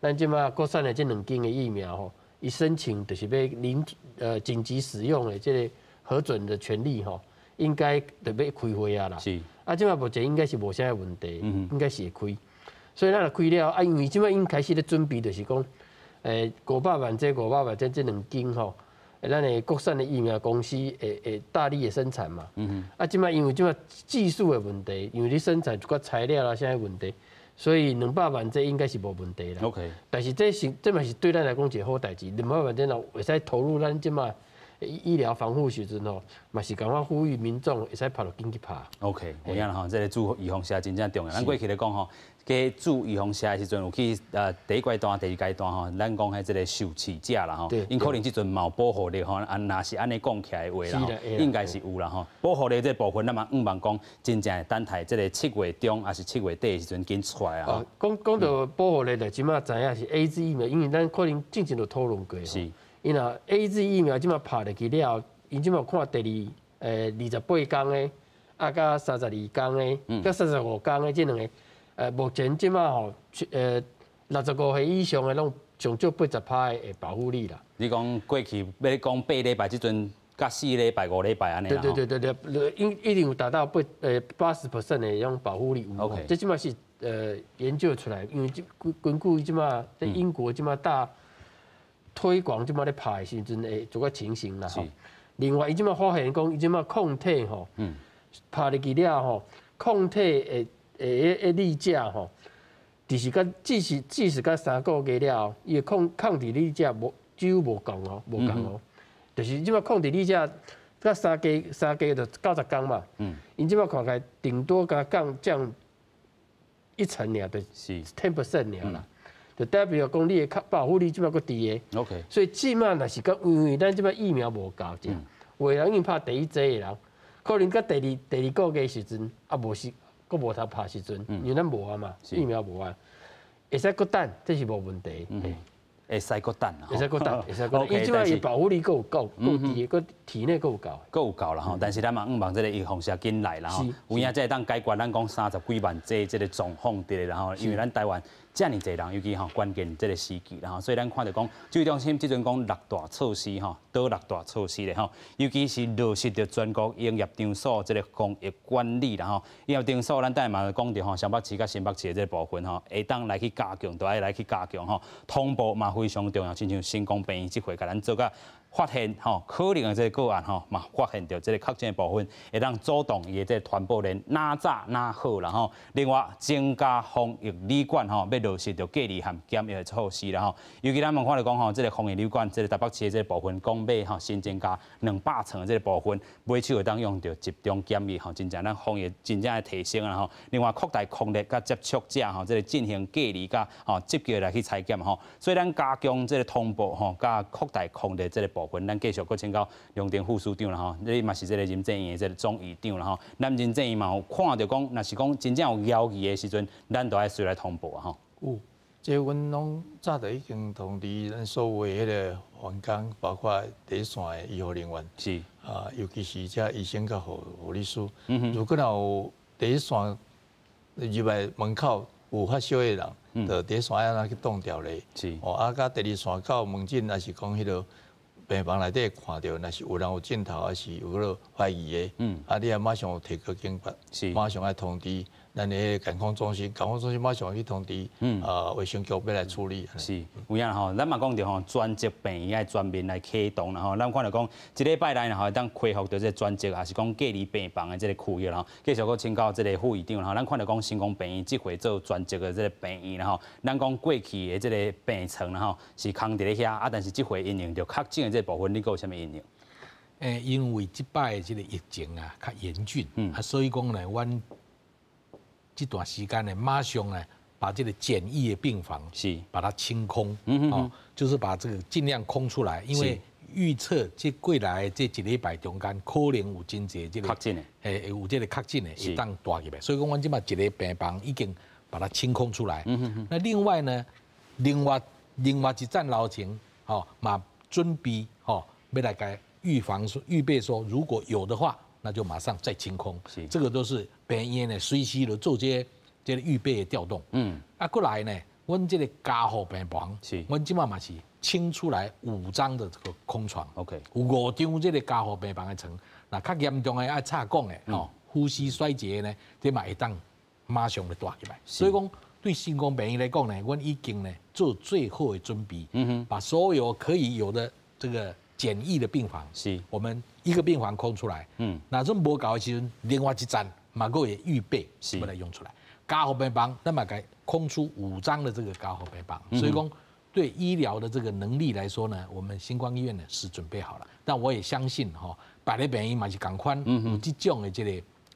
咱這馬國產的這兩間的疫苗吼，伊申請就是欲臨緊急使用的這個核准的權利吼，應該就欲開會啊啦。啊，這馬目前應該是無啥問題，應該是會開。所以咱若開了啊，因為這馬已經開始咧準備，就是講，500萬劑、五百萬劑這兩間吼，咱的國產的疫苗公司會大力的生產嘛。啊，這馬因為這馬技術的問題，因為你生產一寡材料啦啥的問題，所以兩百萬劑應該是無問題啦。 但是這是這嘛是對咱來講一個好代誌，兩百萬劑若會使投入咱這馬醫療防護時陣吼，嘛是共款呼籲民眾會使拍就緊去拍。 OK，有影啦吼，這個注預防射真正重要。咱過去咧講吼，加注預防射的時陣，有去第一階段、第二階段吼，咱講彼這個受試者啦吼，𪜶可能這陣嘛有保護力吼，啊，若是按呢講起來的話啦，應該是有啦吼。保護力這部分，咱嘛向望講，真正會等待這個7月中抑是7月底的時陣緊出來啊。講到保護力，就這馬知影是 AZ 疫苗，因為咱可能之前就討論過。𪜶若 AZ 疫苗這馬拍入去了，𪜶這馬看第二28天的，啊，佮32天的，佮35天的這兩个，目前這馬吼，65歲以上的攏上少80%的保護力啦。你講過去欲講8禮拜，這陣佮4禮拜、5禮拜按呢。對對對對對，應一定有達到80% 的這種保護力有。 這這馬是研究出來，因為這根據這馬在英國這馬大推廣這馬咧拍的時陣會做個情形啦吼。另外，伊這馬發現講，伊這馬抗體吼，拍入去了吼，抗體會會力價吼，就是佮只是佮3個月了，伊的抗體力價無幾乎無降哦，無降哦。就是這馬抗體力價佮三加就90天嘛。𪜶這馬看起來頂多共降一成爾，就是 10% 爾啦。就代表講你的保護力這擺閣低的。 所以這擺若是講，因為咱這擺疫苗無夠遮，有的人已經拍第一劑的人，可能到第二個月的時陣，啊無時，閣無通拍時陣，因為咱無啊嘛，疫苗無啊，會使閣等，這是無問題。會使閣等，會使閣等，會使閣等。伊這擺伊保護力閣有夠，夠低，閣體內閣有夠，閣有夠啦吼。但是咱嘛向望這個預防射緊來啦吼。有影才會當解決咱講30幾萬劑這個狀況佇咧，然後因為咱台灣遮爾濟人，尤其吼關鍵這個時期啦吼，所以咱看著講，指揮中心這陣講六大措施吼，佗六大措施咧吼，尤其是落實著全國營業場所這個防疫管理啦吼。營業場所咱等下嘛講著吼，雙北市佮新北市的這個部分吼，會當來去加強，都愛來去加強吼。通報嘛非常重要，親像新光病院這回共咱做甲發現吼，可能的這個個案吼，嘛發現著這個確診的部分，會當阻斷伊的這個傳播鏈，哪早哪好啦吼。另外，增加防疫旅館吼，欲落實著隔離和檢疫的措施啦吼。尤其咱嘛看著講吼，這個防疫旅館，這個台北市的這個部分，講欲吼新增加200床的這個部分，尾手會當用著集中檢疫吼，真正咱防疫真正會提升啦吼。另外，擴大匡列佮接觸者吼，這個進行隔離佮吼積極來去採檢吼。所以咱加強這個通報吼，佮擴大匡列這個部分，咱繼續閣請教梁定副署長啦吼，你嘛是這個仁濟醫院的這個總院長啦吼。咱仁濟醫院嘛有看著講，若是講真正有枵疑的時陣，咱都愛隨來通報啊吼。有，這阮攏早就已經通知咱所有的彼個員工，包括第一線的醫護人員，啊，尤其是這醫生佮護理師。如果若有第一線入來門口有發燒的人，就第一線愛按怎去擋掉咧？哦，啊，佮第二線到門診，抑是講彼個病房內底看著，若是有人有症頭，抑是有彼個懷疑的，啊，你也馬上有提高警覺，馬上愛通知咱的健康中心，健康中心馬上去通知，啊，衛生局欲來處理。是，有影吼，咱嘛講著吼，專責病院愛全面來啟動啦吼。咱看著講，這禮拜內吼會當恢復著這個專責，抑是講隔離病房的這個區域啦。繼續閣請教這個副院長啦吼，咱看著講新光病院這回做專責的這個病院啦吼，咱講過去的這個病床啦吼是空佇咧遐，啊，但是這回因應著確診的這個部分，你閣有啥物應用？因為這擺的這個疫情啊較嚴峻，啊，所以講呢，阮這段時間呢，馬上呢把這個簡易的病房把它清空，哦，就是把這個盡量空出來，因為預測這過來這一禮拜中間可能有真濟這個確診的，有這個確診的會當帶入來，所以講阮這擺一個病房已經把它清空出來。那另外呢，另外一層樓層，吼嘛準備吼欲來共預防說預備說，如果有的話，那就馬上再清空。這個都是病院呢隨時都做這個預備的調動。啊，過來呢，阮這個加護病房，阮這擺嘛是清出來5張的這個空床。 有5張這個加護病房的床。若較嚴重的愛插管的，吼，呼吸衰竭呢，這嘛會當馬上就帶入來。所以講，對新光病院來講呢，阮已經呢做最好的準備，把所有可以有的這個簡易的病房，我們一個病房空出來，若這無夠的時陣，另外一層嘛閣會預備，欲來用出來。加護病房，那麼共空出5張的這個加護病房，所以講對醫療的這個能力來說呢，我們新光醫院呢是準備好了。但我也相信哈，別的病院嘛是仝款，有這種的這個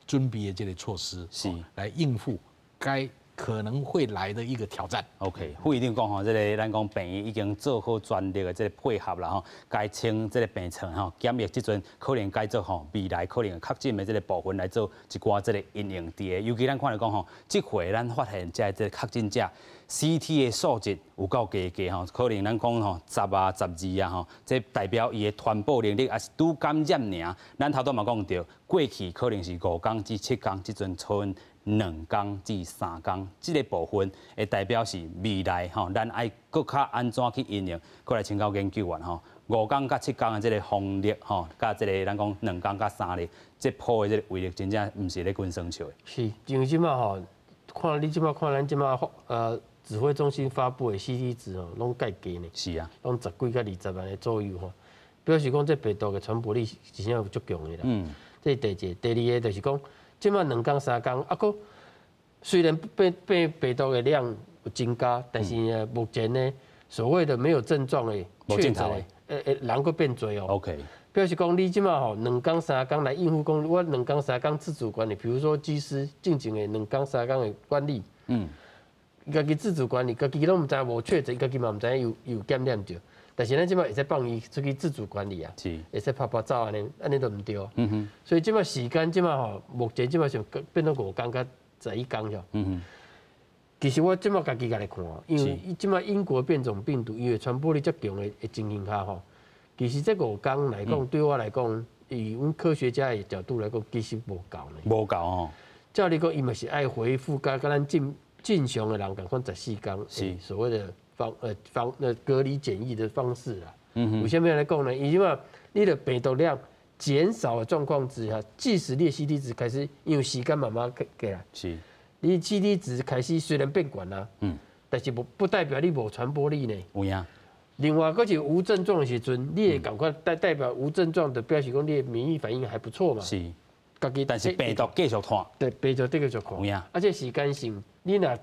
準備的這個措施，來應付該可能會來的一個挑戰。 OK，副院長講吼，這個咱講病院已經做好全力的這個配合啦吼，該清這個病床吼，檢疫這陣可能該做吼未來可能確診的這個部分來做一寡這個因應佇的。尤其咱看著講吼，這回咱發現這個確診者 CT 的數值有夠低低吼，可能咱講吼10啊、12啊吼，這代表伊的傳播能力抑是拄感染爾。咱頭拄嘛講著，過去可能是5工至7工，這陣賰2工至3工，這個部分會代表是未來吼，咱愛閣較按怎去因應？閣來請教研究員吼，5工佮7工的這個風力吼，佮這個咱講2工佮3日，這波的這個威力真正毋是咧開玩笑的。是，因為這擺吼，看你這擺看咱這擺指揮中心發布的 CT 值哦，攏蓋低呢。攏10幾佮20萬的左右吼，表示講這病毒的傳播力真正有足強的啦。這是第一個，第二個就是講，這擺2工3工，啊，閣雖然病毒的量有增加，但是呢，目前呢，所謂的沒有症狀的確診的，人閣變濟哦。 表示講你這擺吼2工3工來應付講，我2工3工自主管理，比如說機師進前的2工3工的管理。家己自主管理，家己攏毋知無確診，家己嘛毋知影有感染著。但是咱這擺會使放伊出去自主管理啊，會使拍拍走按呢，按呢都毋對。所以這擺時間這擺吼，目前這擺上變做5天佮11天喲。其實我這擺家己共來看，因為這擺英國變種病毒伊的傳播力遮強的情形下吼，其實這五天來講，對我來講，以阮科學家的角度來講，其實無夠呢。無夠哦。照理講，伊嘛是愛恢復佮咱正常的人仝款14天，所謂的防隔離檢疫的方式啦。為啥物來講呢？因為你的病毒量減少的狀況之下，即使你的 CT 值開始，因為時間慢慢過來，你 CT 值開始雖然變懸啦，但是不代表你無傳播力呢。有影。另外，閣是無症狀的時陣，你會仝款代表無症狀的表示講你的免疫反應還不錯嘛。家己但是病毒繼續傳。對，病毒繼續傳。有影。而且時間性，你若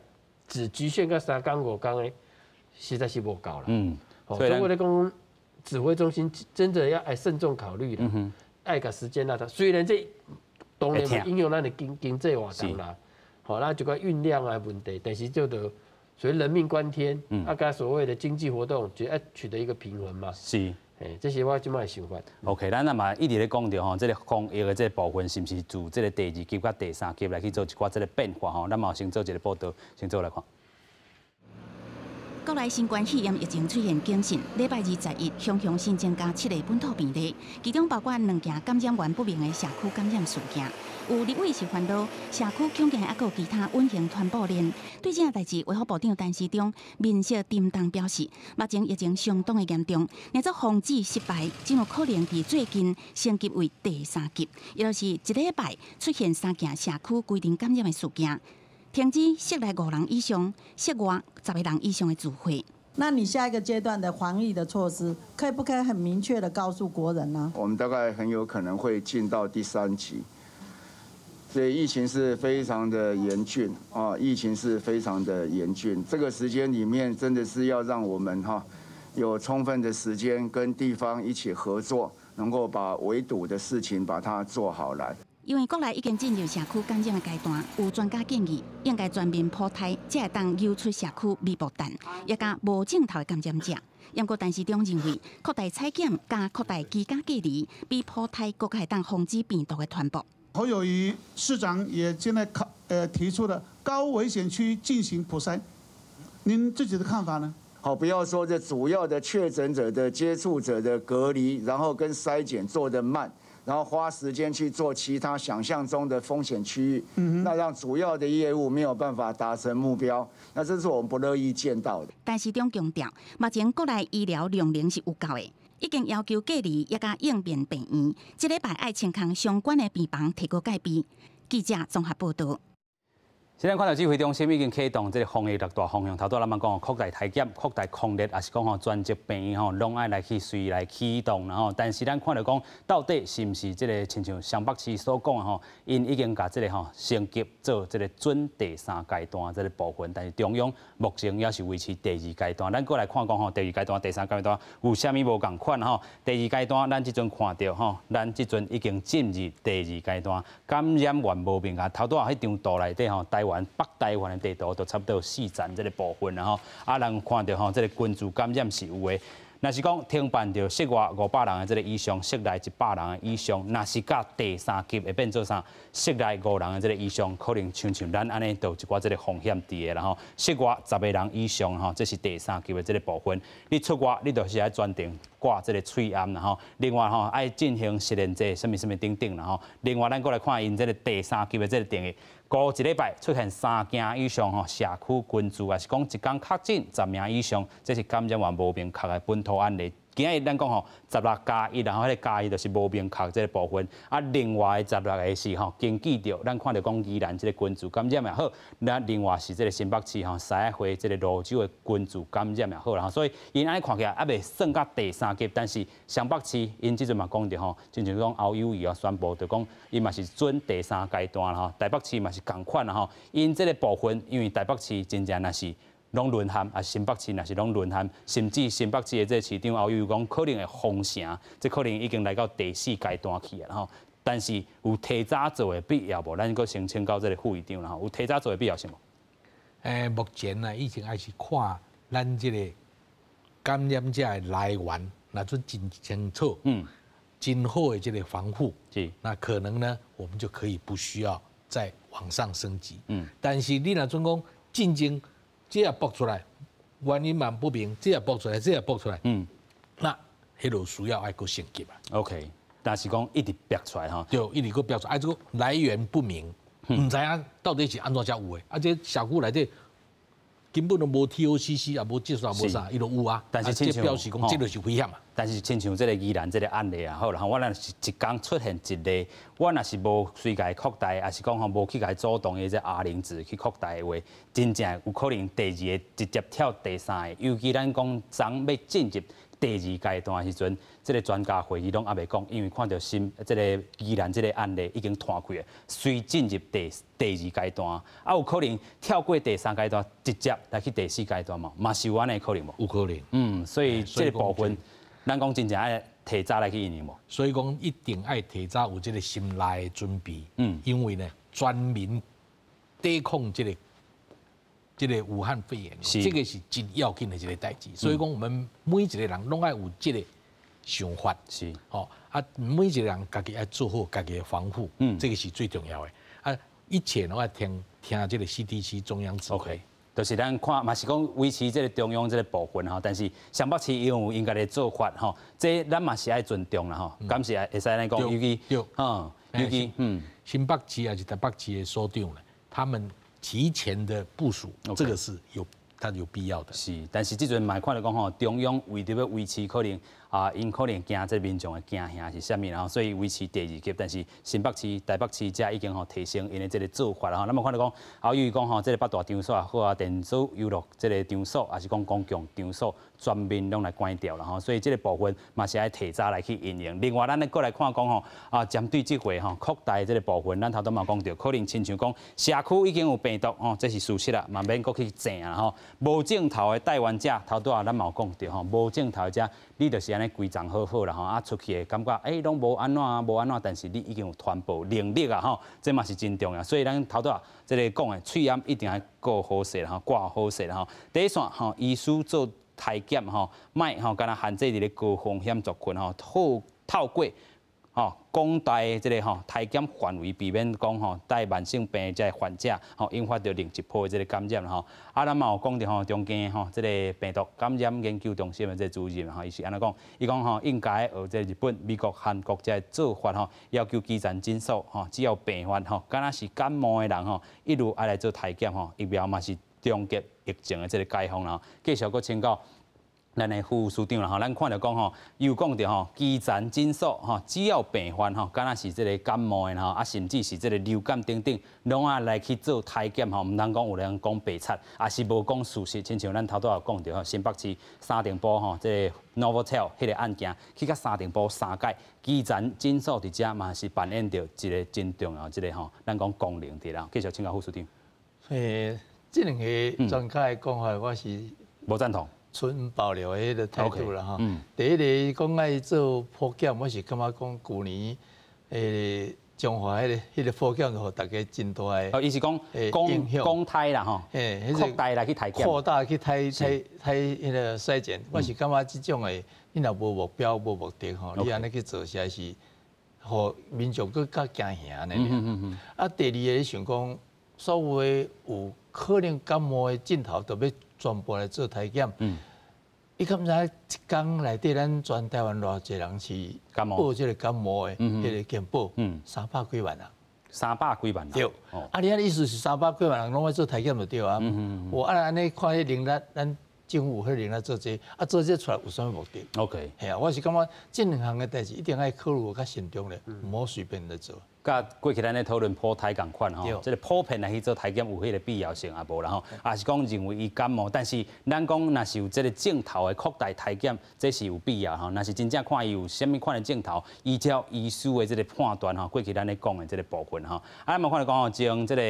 只局限個3天5天的，實在是無夠啦。所以我咧講，指揮中心真的要愛慎重考慮啦，愛共時間拉長。雖然這當然會影響咱的經濟活動啦，好，那就個運量啊問題，但是就得所以人命關天，啊，佮所謂的經濟活動就要取得一個平衡嘛。這是我這擺的想法。 OK，咱啊嘛一直咧講著吼，這個防疫的這個部分是毋是自這個第二級佮第三級來去做一寡這個變化吼？咱嘛先做一個報道，先做來看。國內新冠肺炎疫情出現警訊，禮拜21，雄雄新增加七個本土病例，其中包括兩件感染源不明的社區感染事件。有立委是煩惱社區恐驚猶閣有其他隱形傳播鏈。對這個代誌，衛福部長陳時中面色沉重表示，目前疫情相當的嚴重，若做防止失敗，真有可能佇最近升級為第三級，也就是一禮拜出現三件社區規定感染的事件。停止室內五人以上、室外10個人以上的聚會。那你下一個階段的防疫的措施，可以不可以很明確的告訴國人呢？我們大概很有可能會進到第三級，所以疫情是非常的嚴峻啊！疫情是非常的嚴峻，這個時間裡面真的是要讓我們哈有充分的時間跟地方一起合作，能夠把圍堵的事情把它做好來。因為國內已經進入社區感染的階段，有專家建議應該全面普篩，才會當揪出社區微爆彈，也佮無症頭的感染者。不過陳時中認為，擴大採檢佮擴大居家隔離，比普篩閣較會當防止病毒的傳播。侯友宜市長也現在提出了高危險區進行普篩，您自己的看法呢？好，不要說這主要的確診者的接觸者的隔離，然後跟篩檢做得慢。然後花時間去做其他想象中的風險區域，那讓主要的業務沒有辦法達成目標，那這是我們不樂意見到的。陳時中強調，目前國內醫療量能是有夠的，已經要求隔離也佮應變病院，這禮拜愛清空相關的病房，提高戒備。記者綜合報道。現在看到指揮中心已經啟動這個防疫六大方向，頭拄仔咱們講擴大篩檢、擴大控制，也是講吼專責病院吼，攏愛來去隨來啟動，然後，但是咱看著講，到底是毋是這個親像雙北市所講的吼，𪜶已經共這個吼升級做這個準第三階段這個部分，但是中央目前猶是維持第二階段。咱閣來看講吼，第二階段、第三階段有啥物無仝款吼？第二階段咱這陣看著吼，咱這陣已經進入第二階段，感染源無明啊。頭拄仔彼張圖內底吼，台灣北台灣的地圖就差不多有四層這個部分啦吼，啊，人看著吼，這個群聚感染是有的。若是講停辦著室外500人的這個以上，室內100人的以上，若是佮第三級會變做啥？室內五人的這個以上，可能親像咱按呢，就有一寡這個風險佇的啦吼。室外10個人以上吼，這是第三級的這個部分。你出外，你就是愛專程掛這個喙罨啦吼。另外吼，愛進行實驗者，啥物啥物等等啦吼。另外，咱閣來看𪜶這個第三級的這個定義。過一禮拜出現三件以上吼社區群聚，抑是講一工確診10名以上，這是感染源無明確的本土案例。今仔日咱講吼，16+1，然後彼個加一就是無明確這個部分。啊，另外16個是吼，根據著咱看著講宜蘭這個群聚感染也好，那另外是這個新北市吼獅仔會這個蘆洲的群聚感染也好啦。所以𪜶按呢看起來猶未算到第三級，但是雙北市𪜶這陣嘛講著吼，親像講侯友宜啊宣布，就講伊嘛是準第三階段啦吼，台北市嘛是仝款啦吼。𪜶這個部分，因為台北市真正若是攏淪陷，啊，新北市若是攏淪陷，甚至新北市的這個市長侯友宜講可能會封城，這可能已經來到第四階段去啊吼。但是有提早做的必要無？咱閣先請教這個副議長啦吼，有提早做的必要性無？目前呢，以前還是看咱這個感染者的來源，若準真清楚，真好的這個防護，那可能呢，我們就可以不需要再往上升級。但是你若準講進前這也爆出來，原因嘛不明，這也爆出來，這也爆出來，那彼就需要愛閣升級啊。 OK，但是講一直爆出來吼，對，一直閣爆出來，啊，這個來源不明，毋知影到底是按怎才有的，啊，這社區內底根本都無 TOCC 也無接觸也無啥，伊都有啊。但是這表示講這就是危險啊。但是親像這個宜蘭這個案例啊，好啦，我若是一工出現一例，我若是無隨共擴大，抑是講吼無去共主動的這 R 零值去擴大的話，真正有可能第二個直接跳第三個。尤其咱講昨欲進入第二階段的時陣，這個專家會議攏猶未講，因為看著新這個宜蘭這個案例已經拖開了，隨進入第二階段，啊有可能跳過第三階段，直接來去第四階段嘛，嘛是有按呢可能無？有可能。所以這個部分，咱講真正愛提早來去應用無？所以講一定愛提早有這個心內的準備。因為呢，全民抵抗這個武漢肺炎，這個是真要緊的一個代誌。所以講，我們每一個人攏愛有這個想法。吼啊，每一個人家己愛做好家己的防護，這個是最重要的。啊，一切攏愛聽聽這個 CDC 中央指揮。 OK，就是咱看嘛是講維持這個中央這個部分吼，但是雙北市因有𪜶家的做法吼，這咱嘛是愛尊重啦吼，敢是會使按呢講，尤其尤其新北市抑是台北市的所長咧，他們提前的部署，這個是有它有必要的。是，但是這陣嘛看著講吼，中央為著欲維持可能啊，𪜶可能驚這民眾的驚嚇是啥物，然後所以維持第二級。但是新北市、台北市遮已經吼提升𪜶的這個做法啦吼。咱嘛看著講，啊，由於講吼，這個八大場所也好啊，電子遊樂這個場所，抑是講公共場所，全面攏來關掉啦吼。所以這個部分嘛是愛提早來去應用。另外，咱咧閣來看講吼，啊，針對這回吼擴大這個部分，咱頭拄嘛講著，可能親像講社區已經有病毒吼，這是事實啦，嘛免閣去證啊吼。無症頭的帶源者，頭拄仔咱嘛有講著吼，無症頭者，你就是按呢規叢好好啦吼，啊出去會感覺欸攏無按怎啊，無按怎，但是你已經有傳播能力啊吼，這嘛是真重要。所以咱頭拄仔這個講的喙罨一定愛顧好勢啦吼，掛好勢啦吼。第一線吼，醫師做篩檢吼，莫吼干焦限制佇咧高風險族群吼，透過吼廣大的這個吼篩檢範圍，避免講吼帶慢性病的這個患者吼引發著另一波的這個感染吼。啊，咱嘛有講著吼，中間吼這個病毒感染研究中心的這個主任吼，伊是按怎講？伊講吼應該學這個日本、美國、韓國這個做法吼，要求基層診所吼，只要病患吼，敢若是感冒的人吼，一律愛來做篩檢吼，疫苗嘛是終結疫情的這個解方啦。繼續閣請教咱的副署長啦吼，咱看著講吼，又講著吼，基層診所吼，只要病患吼，敢若是這個感冒的吼，啊，甚至是這個流感等等，攏愛來去做篩檢吼，毋通講有人講白賊，抑是無講事實，親像咱頭拄仔有講著吼，新北市三重埔吼，這個 Novotel 彼個案件，去到三重埔三屆基層診所佇遮嘛是扮演著一個真重要這個吼，咱講功能佇啦。繼續請教副署長。這兩個專家的講法，我是無贊同。存保留的彼個態度啦吼。第一个講愛做普檢，我是感覺講舊年彰化彼個普檢，就予大家真大的哦，伊是講影響公胎啦吼，擴大來去篩檢，擴大去篩篩篩彼個篩檢，我是感覺這種的，你若無目標無目的吼，你按呢去做實在是，予民眾閣較驚嚇按呢。啊，第二个你想講，所有的有可能感冒的症頭，都欲全部來做篩檢。你敢知一工內底，咱全台灣偌濟人是報這個感冒的彼個健保？三百幾萬人。三百幾萬人。對。啊，你按呢意思是三百幾萬人攏愛做篩檢就對啊。我按按呢看彼能力，咱政府彼能力做這個，啊做這個出來有啥物目的？OK。嘿啊，我是感覺這兩項的代誌一定愛考慮較慎重咧，毋好隨便來做。佮過去咱咧討論普篩仝款吼，這個普遍來去做篩檢有彼個必要性也無啦吼，抑是講認為伊感冒，但是咱講若是有這個症頭的擴大篩檢，這是有必要吼。若是真正看伊有啥物款的症頭，依照醫師的這個判斷吼，過去咱咧講的這個部分吼，啊，咱嘛看著講吼，將這個。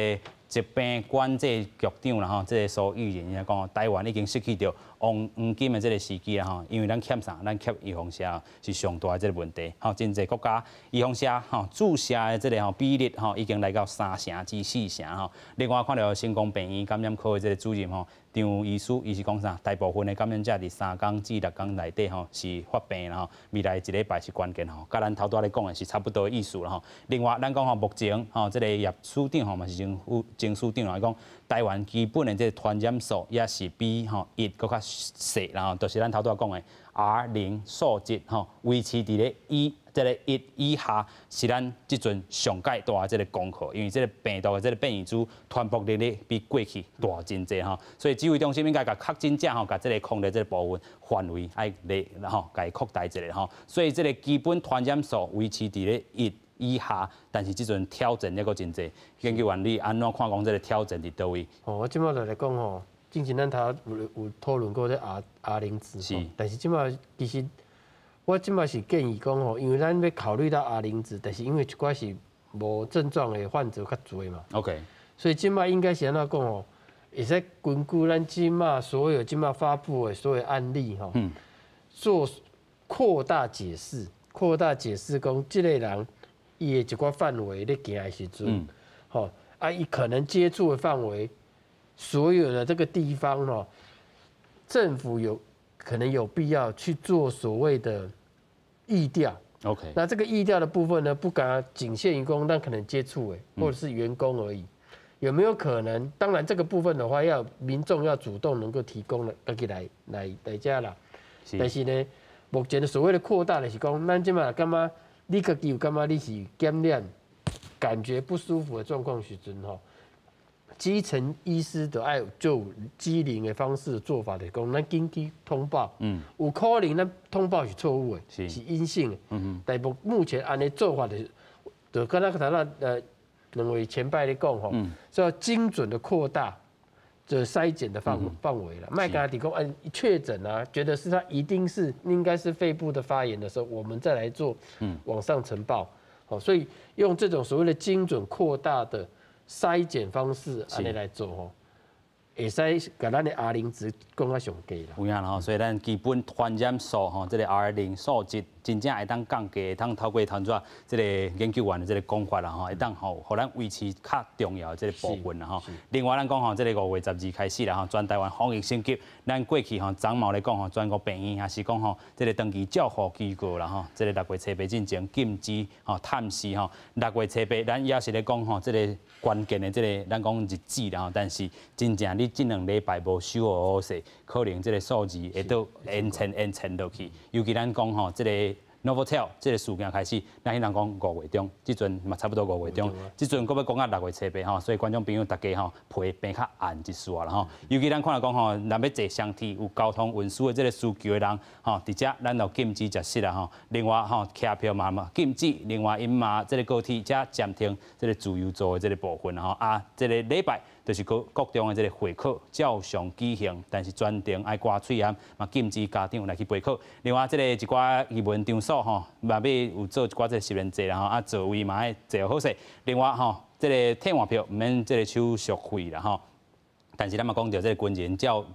疾病管制局長啦吼，這个蘇益仁伊講，台灣已經失去著黃黃金的這个時機啦吼，因為咱欠啥？咱欠預防射是上大的這个問題。吼，真濟國家預防射吼注射的這个吼比例吼已經來到3成至4成吼。另外看著成功病院感染科的這个主任吼張醫師，伊是講啥？大部分的感染者佇3工至6工內底吼是發病啦吼，未來一禮拜是關鍵吼，佮咱頭拄仔咧講的是差不多的意思啦吼。另外，咱講吼目前吼這个葉署長吼嘛是前署長來講，台灣基本的這个傳染數也是比吼一閣較細，然後就是咱頭拄仔講的 R 零數值吼維持佇咧一這个一以下，是咱這陣上蓋大的這个功課，因為這个病毒的這个變異株傳播能力比過去大真濟吼，所以指揮中心應該共確診者吼，共這个控制這个部分範圍愛來吼，共伊擴大一下吼，所以這个基本傳染數維持佇咧一以下，但是這陣挑戰猶閣真濟。研究員你按怎看講這个挑戰佇佗位？哦，我這擺就來講吼，之前咱頭有討論過這 R 零值，但是這擺其實我這擺是建議講吼，因為咱欲考慮到 R 零值，但是因為一寡是無症狀的患者較濟嘛。 所以這擺應該是按怎講吼，會使根據咱這擺所有這擺發布的所有案例吼，做擴大解釋，擴大解釋講這個人伊的一寡範圍咧行的時陣，吼啊，伊可能接觸的範圍，所有的這個地方吼，政府有可能有必要去做所謂的疫調。 那這個疫調的部分呢，不敢僅限於講，但可能接觸的或者是員工而已，有沒有可能？當然這個部分的話，要民眾要主動能夠提供的，家己來來來遮啦。但是呢，目前的所謂的擴大的是講，咱這擺感覺你家己有感覺你是感染，感覺不舒服的狀況時陣吼，基層醫師都愛就機靈的方式做法，就是講，咱緊急通報，有可能咱通報是錯誤的，是陰性的，但目前按呢做法就是，就敢若頭仔兩位前輩咧講吼，所以要精準的擴大這篩檢的範圍啦，莫干焦講，按確診啊，覺得是他一定是應該是肺部的發炎的時候，我們再來做往上呈報，好，所以用這種所謂的精準擴大的篩檢方式按呢來做吼，會使共咱的 R 零值降較上低啦。有影啦吼，所以咱基本傳染數吼，這个 R 零數值真正會當降低，會當透過頭拄仔這个研究員的這个講法啦吼，會當吼，予咱維持較重要的這个部分啦吼。另外，咱講吼，這个5月12開始啦吼，全台灣防疫升級，咱過去吼，昨嘛咧講吼，全國病院抑是講吼，這个長期照護機構啦吼，這个6月初八進前禁止吼探視吼，6月初八咱也是咧講吼，這个關鍵的這个咱講日子啦吼，但是真正你這兩禮拜無守護好勢，可能這个數字會閣延伸延伸落去。尤其咱講吼，這个 Novotel 這个事件開始，咱彼人講5月中，這陣嘛差不多五月中，這陣閣欲講到6月初八吼，所以觀眾朋友大家吼皮變較硬一絲啦吼。尤其咱看來講吼，若欲坐雙鐵有交通運輸的這个需求的人吼，佇遮咱就禁止食食啦吼。另外吼，車票嘛禁止，另外𪜶嘛這个高鐵才暫停這个自由座的這个部分吼。啊，這个禮拜就是各國中的這个會考照常舉行，但是全程愛掛喙罨，嘛禁止家長來去陪考。另外，這个一寡藝文場所吼，嘛欲有做一寡這个實聯制啦吼，啊座位嘛愛坐好勢。另外吼，這个退換票毋免這个手續費啦吼。但是咱嘛講著這个軍人教育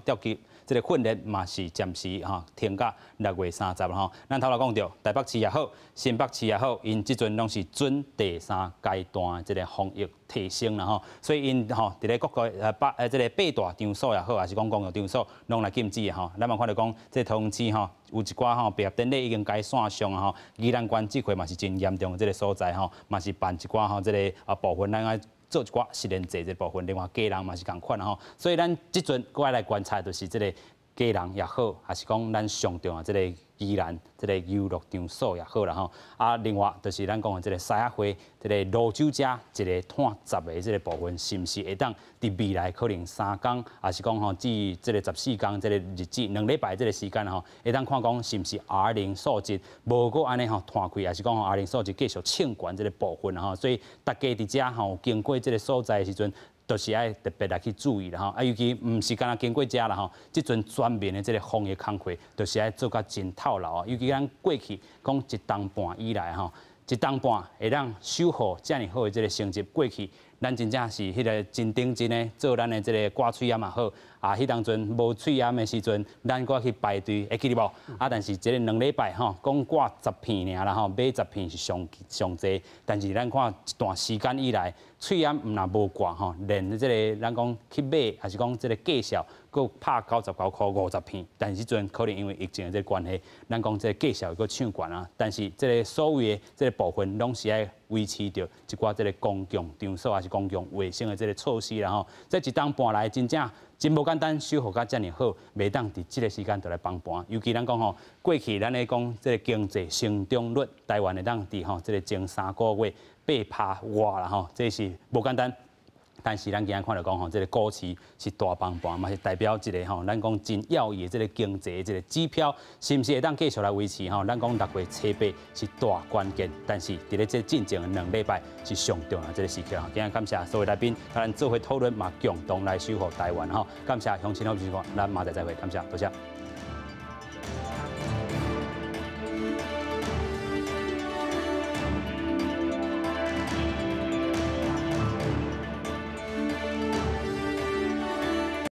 調級這个訓練嘛是暫時吼停到6月30吼。咱頭來講著台北市也好，新北市也好，𪜶這陣攏是準第三階段這个防疫提升啦吼，所以𪜶吼佇咧各個這个八大場所也好，抑是講公共場所，攏來禁止的吼。咱嘛看著講，這個桃園市吼有一寡吼畢業典禮已經改線上吼，宜蘭縣這塊嘛是真嚴重的這个所在吼，嘛是辦一寡吼這个部分，咱愛做一寡實聯制這部分，另外基隆嘛是仝款吼，所以咱這陣閣愛來觀察，就是這个基隆也好，抑是講咱上重要這个宜蘭這个遊樂場所也好啦吼。啊，另外就是咱講的這个獅仔會，這个蘆洲遮一个湠十个這个部分，是毋是會當佇未來可能3工，抑是講吼至這个14工這个日子，2禮拜這个時間吼，會當看講是毋是 R 零數值無閣按呢吼湠開，抑是講吼 R 零數值繼續衝懸這个部分吼。所以大家佇遮吼經過這个所在的時陣，就是愛特別來去注意啦吼，啊，尤其毋是干焦經過遮啦吼，這陣全面的這个防疫工課，就是愛做甲真透徹啊。尤其咱過去講一冬半以來吼，一冬半會當守護遮爾好的這个成績，過去咱真正是彼个真認真的做咱的這个掛喙罨嘛好，啊，彼當陣無喙罨的時陣，咱閣去排隊，會記得無？啊，但是這个2禮拜吼，講掛十片爾啦吼，買十片是上上濟，但是咱看一段時間以來，喙罨毋若無掛吼，連這个咱講去買，抑是講這个價數，閣拍99塊50片，但是彼陣可能因為疫情的這个關係，咱講這個價數閣搶懸啊，但是這个所謂的這個部分，攏是愛維持著一寡這个公共場所抑是公共衛生的這个措施啦吼。這一冬半來真正真無簡單，守護甲遮爾好，袂當佇這个時間就來崩盤。尤其咱講吼，過去咱咧講這个經濟成長率，台灣會當佇吼這个前3個月8趴外啦吼，這是無簡單。但是咱今仔看著講吼，這个股市是大崩盤，嘛是代表一个吼，咱講真要義的這个經濟這个指標，是毋是會當繼續來維持吼？咱講6月初8是大關鍵，但是佇咧這進前的2禮拜是上重要這个時刻。今仔感謝所有來賓，佮咱做伙討論嘛，共同來守護台灣吼。感謝鄉親好，咱明仔載再會，感謝，多謝。